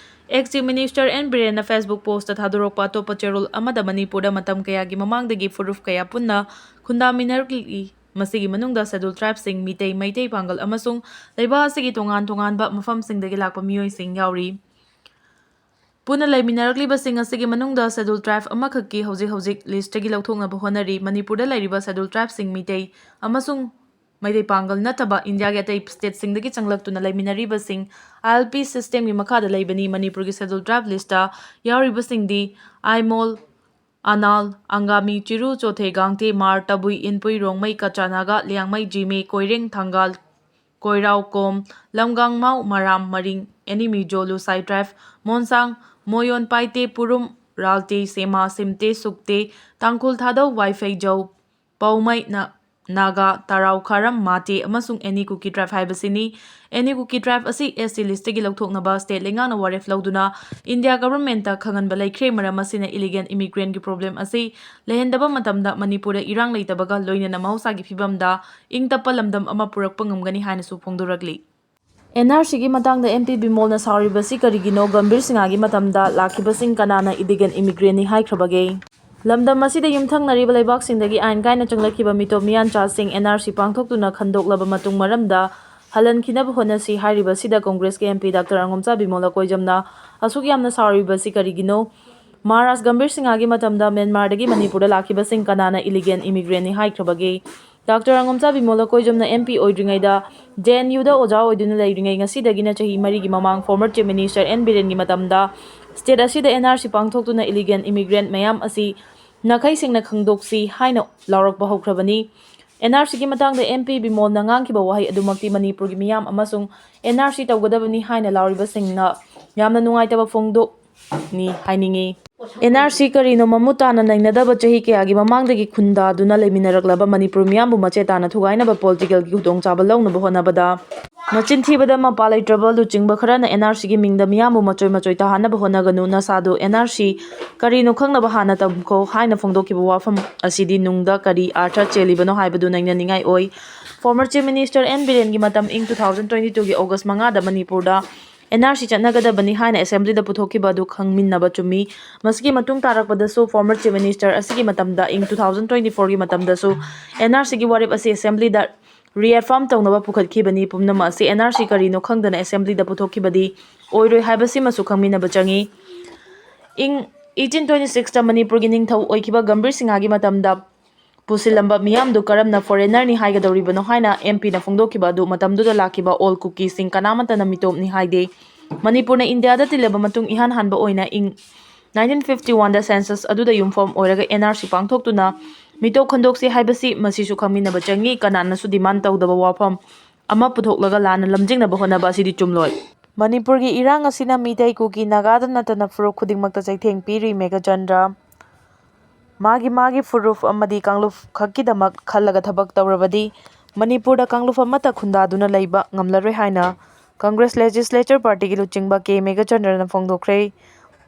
ꯑꯦꯛꯁ ꯆꯤꯐ ꯃꯤꯅꯤꯁꯇꯔ ꯑꯦꯟ ꯕꯤꯔꯦꯟꯅ ꯐꯦꯁꯕꯨꯛ ꯄꯣꯁꯇ ꯊꯥꯗꯣꯔꯛꯄ ꯑꯇꯣꯞꯄ ꯆꯦꯔꯣꯜ ꯑꯃꯗ ꯃꯅꯤꯄꯨꯔꯗ ꯃꯇꯝ ꯀꯌꯥꯒꯤ ꯃꯃꯥꯡꯗꯒꯤ ꯐꯨꯔꯨꯞ ꯀꯌꯥ ꯄꯨꯟꯅ ꯈꯨꯟꯗꯥꯃꯤꯟꯅꯔꯛꯂꯤ꯫ ꯃꯁꯤꯒꯤ ꯃꯅꯨꯡꯗ ꯁꯦꯗꯨꯜ ꯇ꯭ꯔꯥꯏꯕꯁꯤꯡ, ꯃꯤꯇꯩ, ꯃꯩꯇꯩ ꯄꯥꯡꯒꯜ ꯑꯃꯁꯨꯡ ꯂꯩꯕꯥꯛ ꯑꯁꯤꯒꯤ ꯇꯣꯉꯥꯟ ꯇꯣꯉꯥꯟꯕ ꯃꯐꯝꯁꯤꯡꯗꯒꯤ ꯂꯥꯛꯄ ꯃꯤꯑꯣꯏꯁꯤꯡ ꯌꯥꯎꯔꯤ꯫ ꯄꯨꯟꯅ ꯂꯩꯃꯤꯟꯅꯔꯛꯂꯤꯕꯁꯤꯡ ꯑꯁꯤꯒꯤ ꯃꯅꯨꯡꯗ Scheduled Tribe ꯑꯃꯈꯛꯀꯤ ꯍꯧꯖꯤꯛ ꯍꯧꯖꯤꯛ list ꯇꯒꯤ ꯂꯧꯊꯣꯛꯅꯕ ꯍꯣꯠꯅꯔꯤ꯫ ꯃꯅꯤꯄꯨꯔꯗ ꯂꯩꯔꯤꯕ Scheduled Tribe ꯁꯤꯡ ꯃꯤꯇꯩ ꯑꯃꯁꯨꯡ ꯃꯩꯇꯩ ꯄꯥꯡꯒꯜ ꯅꯠꯇꯕ ꯏꯟꯗꯤꯌꯥꯒꯤ ꯑꯇꯩ state ꯁꯤꯡꯗꯒꯤ ꯆꯪꯂꯛꯇꯨꯅ ꯂꯩꯃꯤꯟꯅꯔꯤꯕꯁꯤꯡ I L P system ꯒꯤ ꯃꯈꯥꯗ ꯂꯩꯕꯅꯤ꯫ ꯃꯅꯤꯄꯨꯔꯒꯤ Scheduled Tribe list ꯇ ꯌꯥꯎꯔꯤꯕꯁꯤꯡꯗꯤ ꯑꯥꯏꯃꯣꯜ, ꯑꯅꯥꯜ, ꯑꯪꯒꯥꯃꯤ, ꯆꯤꯔꯨ, ꯆꯣꯊꯦ, ꯒꯥꯡꯇꯦ, ꯃꯥꯔ, ꯇꯕꯨꯏ, ꯏꯟꯄꯨꯏ, ꯔꯣꯡꯃꯩ, ꯀꯆꯥ ꯅꯥꯒꯥ, ꯂꯤꯌꯥꯡꯃꯩ, ꯖꯤꯃꯦ, ꯀꯣꯏꯔꯦꯡ, ꯊꯪꯒꯥꯜ, ꯀꯣꯏꯔꯥꯎ, ꯀꯣꯝ, ꯂꯝꯒꯥꯡ, ꯃꯥꯎ, ꯃꯔꯥꯝ, ꯃꯔꯤꯡ, ꯑꯦꯅꯤ, ꯃꯤꯖꯣ, ꯂꯨꯁꯥꯏ tribe, ꯃꯣꯟꯁꯥꯡ, ꯃꯣꯌꯣꯟ, ꯄꯥꯏꯇꯦ, ꯄꯨꯔꯨꯝ, ꯔꯥꯜꯇꯦ, ꯁꯦꯃꯥ, ꯁꯤꯝꯇꯦ, ꯁꯨꯛꯇꯦ, ꯇꯥꯡꯈꯨꯜ, ꯊꯥꯗꯧ, ꯋꯥꯏꯐꯩ, ꯖꯧ, ꯄꯧꯃꯩ, ꯅ-, ꯅꯥꯒꯥ, ꯇꯔꯥꯎ, ꯈꯥꯔꯝ, ꯃꯥꯇꯦ ꯑꯃꯁꯨꯡ ꯑꯦꯅꯤ ꯀꯨꯀꯤ tribe ꯍꯥꯏꯕꯁꯤꯅꯤ꯫ ꯑꯦꯅꯤ ꯀꯨꯀꯤ tribe ꯑꯁꯤ S T list ꯇꯒꯤ ꯂꯧꯊꯣꯛꯅꯕ state ꯂꯩꯉꯥꯛꯅ ꯋꯥꯔꯦꯞ ꯂꯧꯗꯨꯅ India government ꯇ ꯈꯪꯍꯟꯕ ꯂꯩꯈ꯭ꯔꯦ꯫ ꯃꯔꯝ ꯑꯁꯤꯅ illegal immigrant ꯀꯤ problem ꯑꯁꯤ ꯂꯩꯍꯟꯗꯕ ꯃꯇꯝꯗ ꯃꯅꯤꯄꯨꯔꯗ ꯏꯔꯥꯡ ꯂꯩꯇꯕꯒ ꯂꯣꯏꯅꯅ ꯃꯍꯧꯁꯥꯒꯤ ꯐꯤꯕꯝꯗ ꯏꯪ ꯇꯞꯄ ꯂꯝꯗꯝ ꯑꯃ ꯄꯨꯔꯛꯄ ꯉꯝꯒꯅꯤ ꯍꯥꯏꯅꯁꯨ ꯐꯣꯡꯗꯣꯔꯛꯂꯤ꯫ N R C ꯒꯤ ꯃꯇꯥꯡꯗ M P ꯕꯤꯃꯣꯜꯅ ꯁꯥꯎꯔꯤꯕꯁꯤ ꯀꯔꯤꯒꯤꯅꯣ? ꯒꯝꯚꯤꯔ ꯁꯤꯡꯍꯒꯤ ꯃꯇꯝꯗ ꯂꯥꯛꯈꯤꯕꯁꯤꯡ ꯀꯅꯥꯅ illegal immigrant ꯅꯤ ꯍꯥꯏꯈ꯭ꯔꯕꯒꯦ? ꯂꯝꯗꯝ ꯑꯁꯤꯗ ꯌꯨꯝꯊꯪꯅꯔꯤꯕ ꯂꯩꯕꯥꯛꯁꯤꯡꯗꯒꯤ ꯑꯥꯏꯟ ꯀꯥꯏꯅ ꯆꯪꯂꯛꯈꯤꯕ ꯃꯤꯇꯣꯞ ꯃꯤꯌꯥꯟꯆꯥꯁꯤꯡ N R C ꯄꯥꯡꯊꯣꯛꯇꯨꯅ ꯈꯟꯗꯣꯛꯂꯕ ꯃꯇꯨꯡ ꯃꯔꯝꯗ ꯍꯜꯍꯟꯈꯤꯅꯕ ꯍꯣꯠꯅꯁꯤ ꯍꯥꯏꯔꯤꯕꯁꯤꯗ Congress ꯀꯤ M P Doctor ꯑꯉꯣꯝꯆꯥ ꯕꯤꯃꯣꯜ ꯑꯀꯣꯏꯖꯝꯅ ꯑꯁꯨꯛ ꯌꯥꯝꯅ ꯁꯥꯎꯔꯤꯕꯁꯤ ꯀꯔꯤꯒꯤꯅꯣ? ꯃꯍꯥꯔꯥꯖ ꯒꯝꯚꯤꯔ ꯁꯤꯡꯍꯒꯤ ꯃꯇꯝꯗ ꯃ꯭ꯌꯥꯟꯃꯥꯔꯗꯒꯤ ꯃꯅꯤꯄꯨꯔꯗ ꯂꯥꯛꯈꯤꯕꯁꯤꯡ ꯀꯅꯥꯅ illegal immigrant ꯅꯤ ꯍꯥꯏꯈ꯭ꯔꯕꯒꯦ? Doctor ꯑꯉꯣꯝꯆꯥ Bimol ꯑꯀꯣꯏꯖꯝꯅ M P ꯑꯣꯏꯗ꯭ꯔꯤꯉꯩꯗ J N U ꯗ ꯑꯣꯖꯥ ꯑꯣꯏꯗꯨꯅ ꯂꯩꯔꯤꯉꯩ ꯉꯁꯤꯗꯒꯤꯅ ꯆꯍꯤ ꯃꯔꯤꯒꯤ ꯃꯃꯥꯡ former Chief Minister N ꯕꯤꯔꯦꯟꯒꯤ ꯃꯇꯝꯗ state ꯑꯁꯤꯗ N R C ꯄꯥꯡꯊꯣꯛꯇꯨꯅ illegal immigrant ꯃꯌꯥꯝ ꯑꯁꯤ ꯅꯥꯈꯩ ꯁꯦꯡꯅ ꯈꯪꯗꯣꯛꯁꯤ ꯍꯥꯏꯅ ꯂꯥꯎꯔꯛꯄ ꯍꯧꯈ꯭ꯔꯕꯅꯤ꯫ N R C ꯒꯤ ꯃꯇꯥꯡꯗ M P ꯕꯤꯃꯣꯜꯅ ꯉꯥꯡꯈꯤꯕ ꯋꯥꯍꯩ ꯑꯗꯨꯃꯛꯇꯤ ꯃꯅꯤꯄꯨꯔꯒꯤ ꯃꯤꯌꯥꯝ ꯑꯃꯁꯨꯡ N R C ꯇꯧꯒꯗꯕꯅꯤ ꯍꯥꯏꯅ ꯂꯥꯎꯔꯤꯕꯁꯤꯡꯅ ꯌꯥꯝꯅ ꯅꯨꯡꯉꯥꯏꯇꯕ ꯐꯣꯡꯗꯣꯛꯅꯤ ꯍꯥꯏꯅꯤꯡꯏ꯫ N R C ꯀꯔꯤꯅꯣ ꯃꯃꯨꯠ ꯇꯥꯅ ꯅꯩꯅꯗꯕ ꯆꯍꯤ ꯀꯌꯥꯒꯤ ꯃꯃꯥꯡꯗꯒꯤ ꯈꯨꯟꯗꯥꯗꯨꯅ ꯂꯩꯃꯤꯟꯅꯔꯛꯂꯕ ꯃꯅꯤꯄꯨꯔ ꯃꯤꯌꯥꯝꯕꯨ ꯃꯆꯦ ꯇꯥꯅ ꯊꯨꯒꯥꯏꯅꯕ political ꯒꯤ ꯈꯨꯗꯣꯡꯆꯥꯕ ꯂꯧꯅꯕ ꯍꯣꯠꯅꯕꯗ ꯃꯆꯤꯟ ꯊꯤꯕꯗ ꯃꯄꯥ ꯂꯩꯇ꯭ꯔꯕ ꯂꯨꯆꯤꯡꯕ ꯈꯔꯅ N R C ꯒꯤ ꯃꯤꯡꯗ ꯃꯤꯌꯥꯝꯕꯨ ꯃꯆꯣꯏ ꯃꯆꯣꯏ ꯇꯥꯍꯟꯅꯕ ꯍꯣꯠꯅꯒꯅꯨ꯫ ꯅꯁꯥꯗꯨ N R C ꯀꯔꯤꯅꯣ ꯈꯪꯅꯕ ꯍꯥꯟꯅ ꯇꯝꯈꯣ ꯍꯥꯏꯅ ꯐꯣꯡꯗꯣꯛꯈꯤꯕ ꯋꯥꯐꯝ ꯑꯁꯤꯗꯤ ꯅꯨꯡꯗ ꯀꯔꯤ ꯑꯥꯔꯊ ꯆꯦꯜꯂꯤꯕꯅꯣ ꯍꯥꯏꯕꯗꯨ ꯅꯩꯅꯅꯤꯡꯉꯥꯏ ꯑꯣꯏ꯫ Former Chief Minister N ꯕꯤꯔꯦꯟꯒꯤ ꯃꯇꯝ ꯏꯪ two thousand twenty two ꯒꯤ August ꯃꯉꯥꯗ ꯃꯅꯤꯄꯨꯔꯗ N R C ꯆꯠꯅꯒꯗꯕꯅꯤ ꯍꯥꯏꯅ assembly ꯗ ꯄꯨꯊꯣꯛꯈꯤꯕ ꯑꯗꯨ ꯈꯪꯃꯤꯟꯅꯕ ꯆꯨꯝꯃꯤ꯫ ꯃꯁꯤꯒꯤ ꯃꯇꯨꯡ ꯇꯥꯔꯛꯄꯗꯁꯨ former Chief Minister ꯑꯁꯤꯒꯤ ꯃꯇꯝꯗ ꯏꯪ two thousand twenty four ꯒꯤ ꯃꯇꯝꯗꯁꯨ N R C ꯒꯤ ꯋꯥꯔꯦꯞ ꯑꯁꯤ assembly ꯗ reaffirm ꯇꯧꯅꯕ ꯄꯨꯈꯠꯈꯤꯕꯅꯤ꯫ ꯄꯨꯝꯅꯃꯛ ꯑꯁꯤ N R C ꯀꯔꯤꯅꯣ ꯈꯪꯗꯅ assembly ꯗ ꯄꯨꯊꯣꯛꯈꯤꯕꯗꯤ ꯑꯣꯏꯔꯣꯏ ꯍꯥꯏꯕꯁꯤꯃꯁꯨ ꯈꯪꯃꯤꯟꯅꯕ ꯆꯪꯏ꯫ ꯏꯪ eighteen twenty sixꯇ ꯃꯅꯤꯄꯨꯔꯒꯤ ꯅꯤꯡꯊꯧ ꯑꯣꯏꯈꯤꯕ ꯒꯝꯚꯤꯔ ꯁꯤꯡꯍꯒꯤ ꯃꯇꯝꯗ ꯄꯨꯁꯤꯜꯂꯝꯕ ꯃꯤꯌꯥꯝꯗꯨ ꯀꯔꯝꯅ foreignerꯅꯤ ꯍꯥꯏꯒꯗꯧꯔꯤꯕꯅꯣ ꯍꯥꯏꯅ M Pꯅ ꯐꯣꯡꯗꯣꯛꯈꯤꯕ ꯑꯗꯨ ꯃꯇꯝꯗꯨꯗ ꯂꯥꯛꯈꯤꯕ ꯑꯣꯜ ꯀꯨꯀꯤꯁꯤꯡ ꯀꯅꯥꯃꯠꯇꯅ ꯃꯤꯇꯣꯞꯅꯤ ꯍꯥꯏꯗꯦ꯫ ꯃꯅꯤꯄꯨꯔꯅ ꯏꯟꯗꯤꯌꯥꯗ ꯇꯤꯜꯂꯕ ꯃꯇꯨꯡ ꯏꯍꯥꯟ ꯍꯥꯟꯕ ꯑꯣꯏꯅ ꯏꯪ nineteen fifty oneꯗ census ꯑꯗꯨꯗ ꯌꯨꯝꯐꯝ ꯑꯣꯏꯔꯒ N R C ꯄꯥꯡꯊꯣꯛꯇꯨꯅ ꯃꯤꯇꯣꯞ ꯈꯟꯗꯣꯛꯁꯤ ꯍꯥꯏꯕꯁꯤ ꯃꯁꯤꯁꯨ ꯈꯪꯃꯤꯟꯅꯕ ꯆꯪꯏ꯫ ꯀꯅꯥꯅꯁꯨ demand ꯇꯧꯗꯕ ꯋꯥꯐꯝ ꯑꯃ ꯄꯨꯊꯣꯛꯂꯒ ꯂꯥꯟꯅ ꯂꯝꯖꯤꯡꯅꯕ ꯍꯣꯠꯅꯕ ꯑꯁꯤꯗꯤ ꯆꯨꯝꯂꯣꯏ꯫ ꯃꯅꯤꯄꯨꯔꯒꯤ ꯏꯔꯥꯡ ꯑꯁꯤꯅ ꯃꯤꯇꯩ, ꯀꯨꯀꯤ, ꯅꯥꯒꯥꯗ ꯅꯠꯇꯅ ꯐꯨꯔꯨꯞ ꯈꯨꯗꯤꯡꯃꯛꯇ ꯆꯩꯊꯦꯡ ꯄꯤꯔꯤ꯫ ꯃꯦꯘꯆꯟꯗ꯭ꯔ ꯃꯥꯒꯤ ꯃꯥꯒꯤ ꯐꯨꯔꯨꯞ ꯑꯃꯗꯤ ꯀꯥꯡꯂꯨꯞ ꯈꯛꯀꯤꯗꯃꯛ ꯈꯜꯂꯒ ꯊꯕꯛ ꯇꯧꯔꯕꯗꯤ ꯃꯅꯤꯄꯨꯔꯗ ꯀꯥꯡꯂꯨꯞ ꯑꯃꯠꯇ ꯈꯨꯟꯗꯥꯗꯨꯅ ꯂꯩꯕ ꯉꯝꯂꯔꯣꯏ ꯍꯥꯏꯅ Congress Legislature Partyꯒꯤ ꯂꯨꯆꯤꯡꯕ ꯀꯦ ꯃꯦꯘꯆꯟꯗ꯭ꯔꯅ ꯐꯣꯡꯗꯣꯛꯈ꯭ꯔꯦ꯫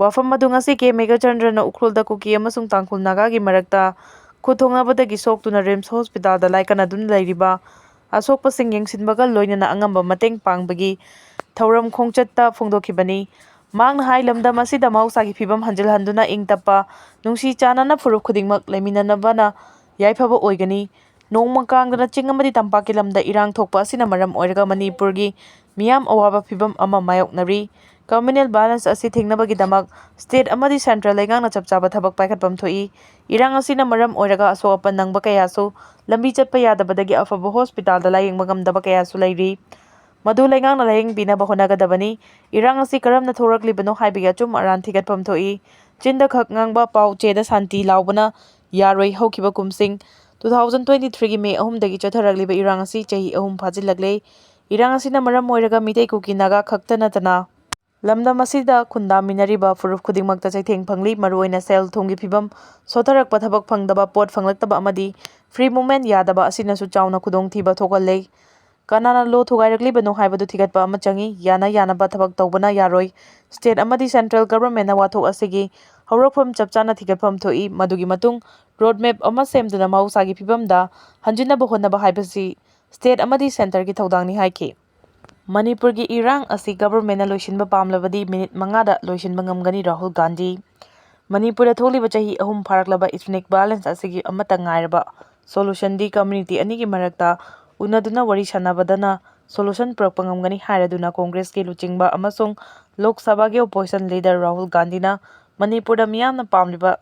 ꯋꯥꯐꯝ ꯑꯗꯨ ꯉꯁꯤ ꯀꯦ ꯃꯦꯘꯆꯟꯗ꯭ꯔꯅ ꯎꯈ꯭ꯔꯨꯜꯗ ꯀꯨꯀꯤ ꯑꯃꯁꯨꯡ ꯇꯥꯡꯈꯨꯜ ꯅꯥꯒꯥꯒꯤ ꯃꯔꯛꯇ ꯈꯨꯠ ꯊꯣꯛꯅꯕꯗꯒꯤ ꯁꯣꯛꯇꯨꯅ ꯔꯤꯝꯁ ꯍꯣꯁꯄꯤꯇꯥꯜꯗ ꯂꯥꯏꯀꯠꯅꯗꯨꯅ ꯂꯩꯔꯤꯕ ꯑꯁꯣꯛꯄꯁꯤꯡ ꯌꯦꯡꯁꯤꯟꯕꯒ ꯂꯣꯏꯅꯅ ꯑꯉꯝꯕ ꯃꯇꯦꯡ ꯄꯥꯡꯕꯒꯤ ꯊꯧꯔꯝ ꯈꯣꯡꯆꯠꯇ ꯐꯣꯡꯗꯣꯛꯈꯤꯕꯅꯤ꯫ ꯃꯍꯥꯛꯅ ꯍꯥꯏ, ꯂꯝꯗꯝ ꯑꯁꯤꯗ ꯃꯍꯧꯁꯥꯒꯤ ꯐꯤꯕꯝ ꯍꯟꯖꯤꯜꯍꯟꯗꯨꯅ ꯏꯪ ꯇꯞꯄ, ꯅꯨꯡꯁꯤ ꯆꯥꯟꯅꯅ ꯐꯨꯔꯨꯞ ꯈꯨꯗꯤꯡꯃꯛ ꯂꯩꯃꯤꯟꯅꯅꯕꯅ ꯌꯥꯏꯐꯕ ꯑꯣꯏꯒꯅꯤ꯫ ꯅꯣꯡꯃ ꯀꯥꯡꯗꯅ ꯆꯤꯡ ꯑꯃꯗꯤ ꯇꯝꯄꯥꯛꯀꯤ ꯂꯝꯗ ꯏꯔꯥꯡ ꯊꯣꯛꯄ ꯑꯁꯤꯅ ꯃꯔꯝ ꯑꯣꯏꯔꯒ ꯃꯅꯤꯄꯨꯔꯒꯤ ꯃꯤꯌꯥꯝ ꯑꯋꯥꯕ ꯐꯤꯕꯝ ꯑꯃ ꯃꯥꯌꯣꯛꯅꯔꯤ꯫ Communal balance ꯑꯁꯤ ꯊꯤꯡꯅꯕꯒꯤꯗꯃꯛ state ꯑꯃꯗꯤ central ꯂꯩꯉꯥꯛꯅ ꯆꯞ ꯆꯥꯕ ꯊꯕꯛ ꯄꯥꯏꯈꯠꯐꯝ ꯊꯣꯛꯏ꯫ ꯏꯔꯥꯡ ꯑꯁꯤꯅ ꯃꯔꯝ ꯑꯣꯏꯔꯒ ꯑꯁꯣꯛ ꯑꯄꯟ ꯅꯪꯕ ꯀꯌꯥꯁꯨ, ꯂꯝꯕꯤ ꯆꯠꯄ ꯌꯥꯗꯕꯗꯒꯤ ꯑꯐꯕ ꯍꯣꯁꯄꯤꯇꯥꯜꯗ ꯂꯥꯌꯦꯡꯕ ꯉꯝꯗꯕ ꯀꯌꯥꯁꯨ ꯂꯩꯔꯤ꯫ ꯃꯗꯨ ꯂꯩꯉꯥꯛꯅ ꯂꯥꯌꯦꯡꯕꯤꯅꯕ ꯍꯣꯠꯅꯒꯗꯕꯅꯤ꯫ ꯏꯔꯥꯡ ꯑꯁꯤ ꯀꯔꯝꯅ ꯊꯣꯔꯛꯂꯤꯕꯅꯣ ꯍꯥꯏꯕꯒꯤ ꯑꯆꯨꯝ ꯑꯔꯥꯟ ꯊꯤꯒꯠꯐꯝ ꯊꯣꯛꯏ꯫ ꯆꯤꯟꯗ ꯈꯛ ꯉꯥꯡꯕ, ꯄꯥꯎ ꯆꯦꯗ ꯁꯥꯟꯇꯤ ꯂꯥꯎꯕꯅ ꯌꯥꯔꯣꯏ꯫ ꯍꯧꯈꯤꯕ ꯀꯨꯝꯁꯤꯡ two thousand twenty threeꯒꯤ May ꯑꯍꯨꯝꯗꯒꯤ ꯆꯠꯊꯔꯛꯂꯤꯕ ꯏꯔꯥꯡ ꯑꯁꯤ ꯆꯍꯤ ꯑꯍꯨꯝ ꯐꯥꯖꯤꯜꯂꯛꯂꯦ꯫ ꯏꯔꯥꯡ ꯑꯁꯤꯅ ꯃꯔꯝ ꯑꯣꯏꯔꯒ ꯃꯤꯇꯩ, ꯀꯨꯀꯤ, ꯅꯥꯒꯥ ꯈꯛꯇ ꯅꯠꯇꯅ ꯂꯝꯗꯝ ꯑꯁꯤꯗ ꯈꯨꯟꯗꯥꯃꯤꯟꯅꯔꯤꯕ ꯐꯨꯔꯨꯞ ꯈꯨꯗꯤꯡꯃꯛꯇ ꯆꯩꯊꯦꯡ ꯐꯪꯂꯤ꯫ ꯃꯔꯨꯑꯣꯏꯅ ꯁꯦꯜ ꯊꯨꯝꯒꯤ ꯐꯤꯕꯝ ꯁꯣꯠꯊꯔꯛꯄ, ꯊꯕꯛ ꯐꯪꯗꯕ, ꯄꯣꯠ ꯐꯪꯂꯛꯇꯕ ꯑꯃꯗꯤ free movement ꯌꯥꯗꯕ ꯑꯁꯤꯅꯁꯨ ꯆꯥꯎꯅ ꯈꯨꯗꯣꯡꯊꯤꯕ ꯊꯣꯛꯍꯜꯂꯦ꯫ ꯀꯅꯥꯅ law ꯊꯨꯒꯥꯏꯔꯛꯂꯤꯕꯅꯣ ꯍꯥꯏꯕꯗꯨ ꯊꯤꯒꯠꯄ ꯑꯃ ꯆꯪꯏ꯫ ꯌꯥꯅ ꯌꯥꯅꯕ ꯊꯕꯛ ꯇꯧꯕꯅ ꯌꯥꯔꯣꯏ꯫ State ꯑꯃꯗꯤ central governmentꯅ ꯋꯥꯊꯣꯛ ꯑꯁꯤꯒꯤ ꯍꯧꯔꯛꯐꯝ ꯆꯞ ꯆꯥꯅ ꯊꯤꯒꯠꯐꯝ ꯊꯣꯛꯏ꯫ ꯃꯗꯨꯒꯤ ꯃꯇꯨꯡ road map ꯑꯃ ꯁꯦꯝꯗꯨꯅ ꯃꯍꯧꯁꯥꯒꯤ ꯐꯤꯕꯝꯗ ꯍꯟꯖꯤꯟꯅꯕ ꯍꯣꯠꯅꯕ ꯍꯥꯏꯕꯁꯤ state ꯑꯃꯗꯤ centreꯒꯤ ꯊꯧꯗꯥꯡꯅꯤ ꯍꯥꯏꯈꯤ꯫ ꯃꯅꯤꯄꯨꯔꯒꯤ ꯏꯔꯥꯡ ꯑꯁꯤ governmentꯅ ꯂꯣꯏꯁꯤꯟꯕ ꯄꯥꯝꯂꯕꯗꯤ ꯃꯤꯅꯤꯠ ꯃꯉꯥꯗ ꯂꯣꯏꯁꯤꯟꯕ ꯉꯝꯒꯅꯤ, ꯔꯥꯍꯨꯜ ꯒꯥꯟꯙꯤ꯫ ꯃꯅꯤꯄꯨꯔꯗ ꯊꯣꯛꯂꯤꯕ ꯆꯍꯤ ꯑꯍꯨꯝ ꯐꯥꯔꯛꯂꯕ ethnic violence ꯑꯁꯤꯒꯤ ꯑꯃꯠꯇ ꯉꯥꯏꯔꯕ solutionꯗꯤ community ꯑꯅꯤꯒꯤ ꯃꯔꯛꯇ ꯎꯅꯗꯨꯅ ꯋꯥꯔꯤ ꯁꯥꯟꯅꯕꯗꯅ solution ꯄꯨꯔꯛꯄ ꯉꯝꯒꯅꯤ ꯍꯥꯏꯔꯗꯨꯅ Congressꯀꯤ ꯂꯨꯆꯤꯡꯕ ꯑꯃꯁꯨꯡ Lok Sabhaꯒꯤ opposition leader ꯔꯥꯍꯨꯜ ꯒꯥꯟꯙꯤꯅ ꯃꯅꯤꯄꯨꯔꯗ ꯃꯤꯌꯥꯝꯅ ꯄꯥꯝꯂꯤꯕ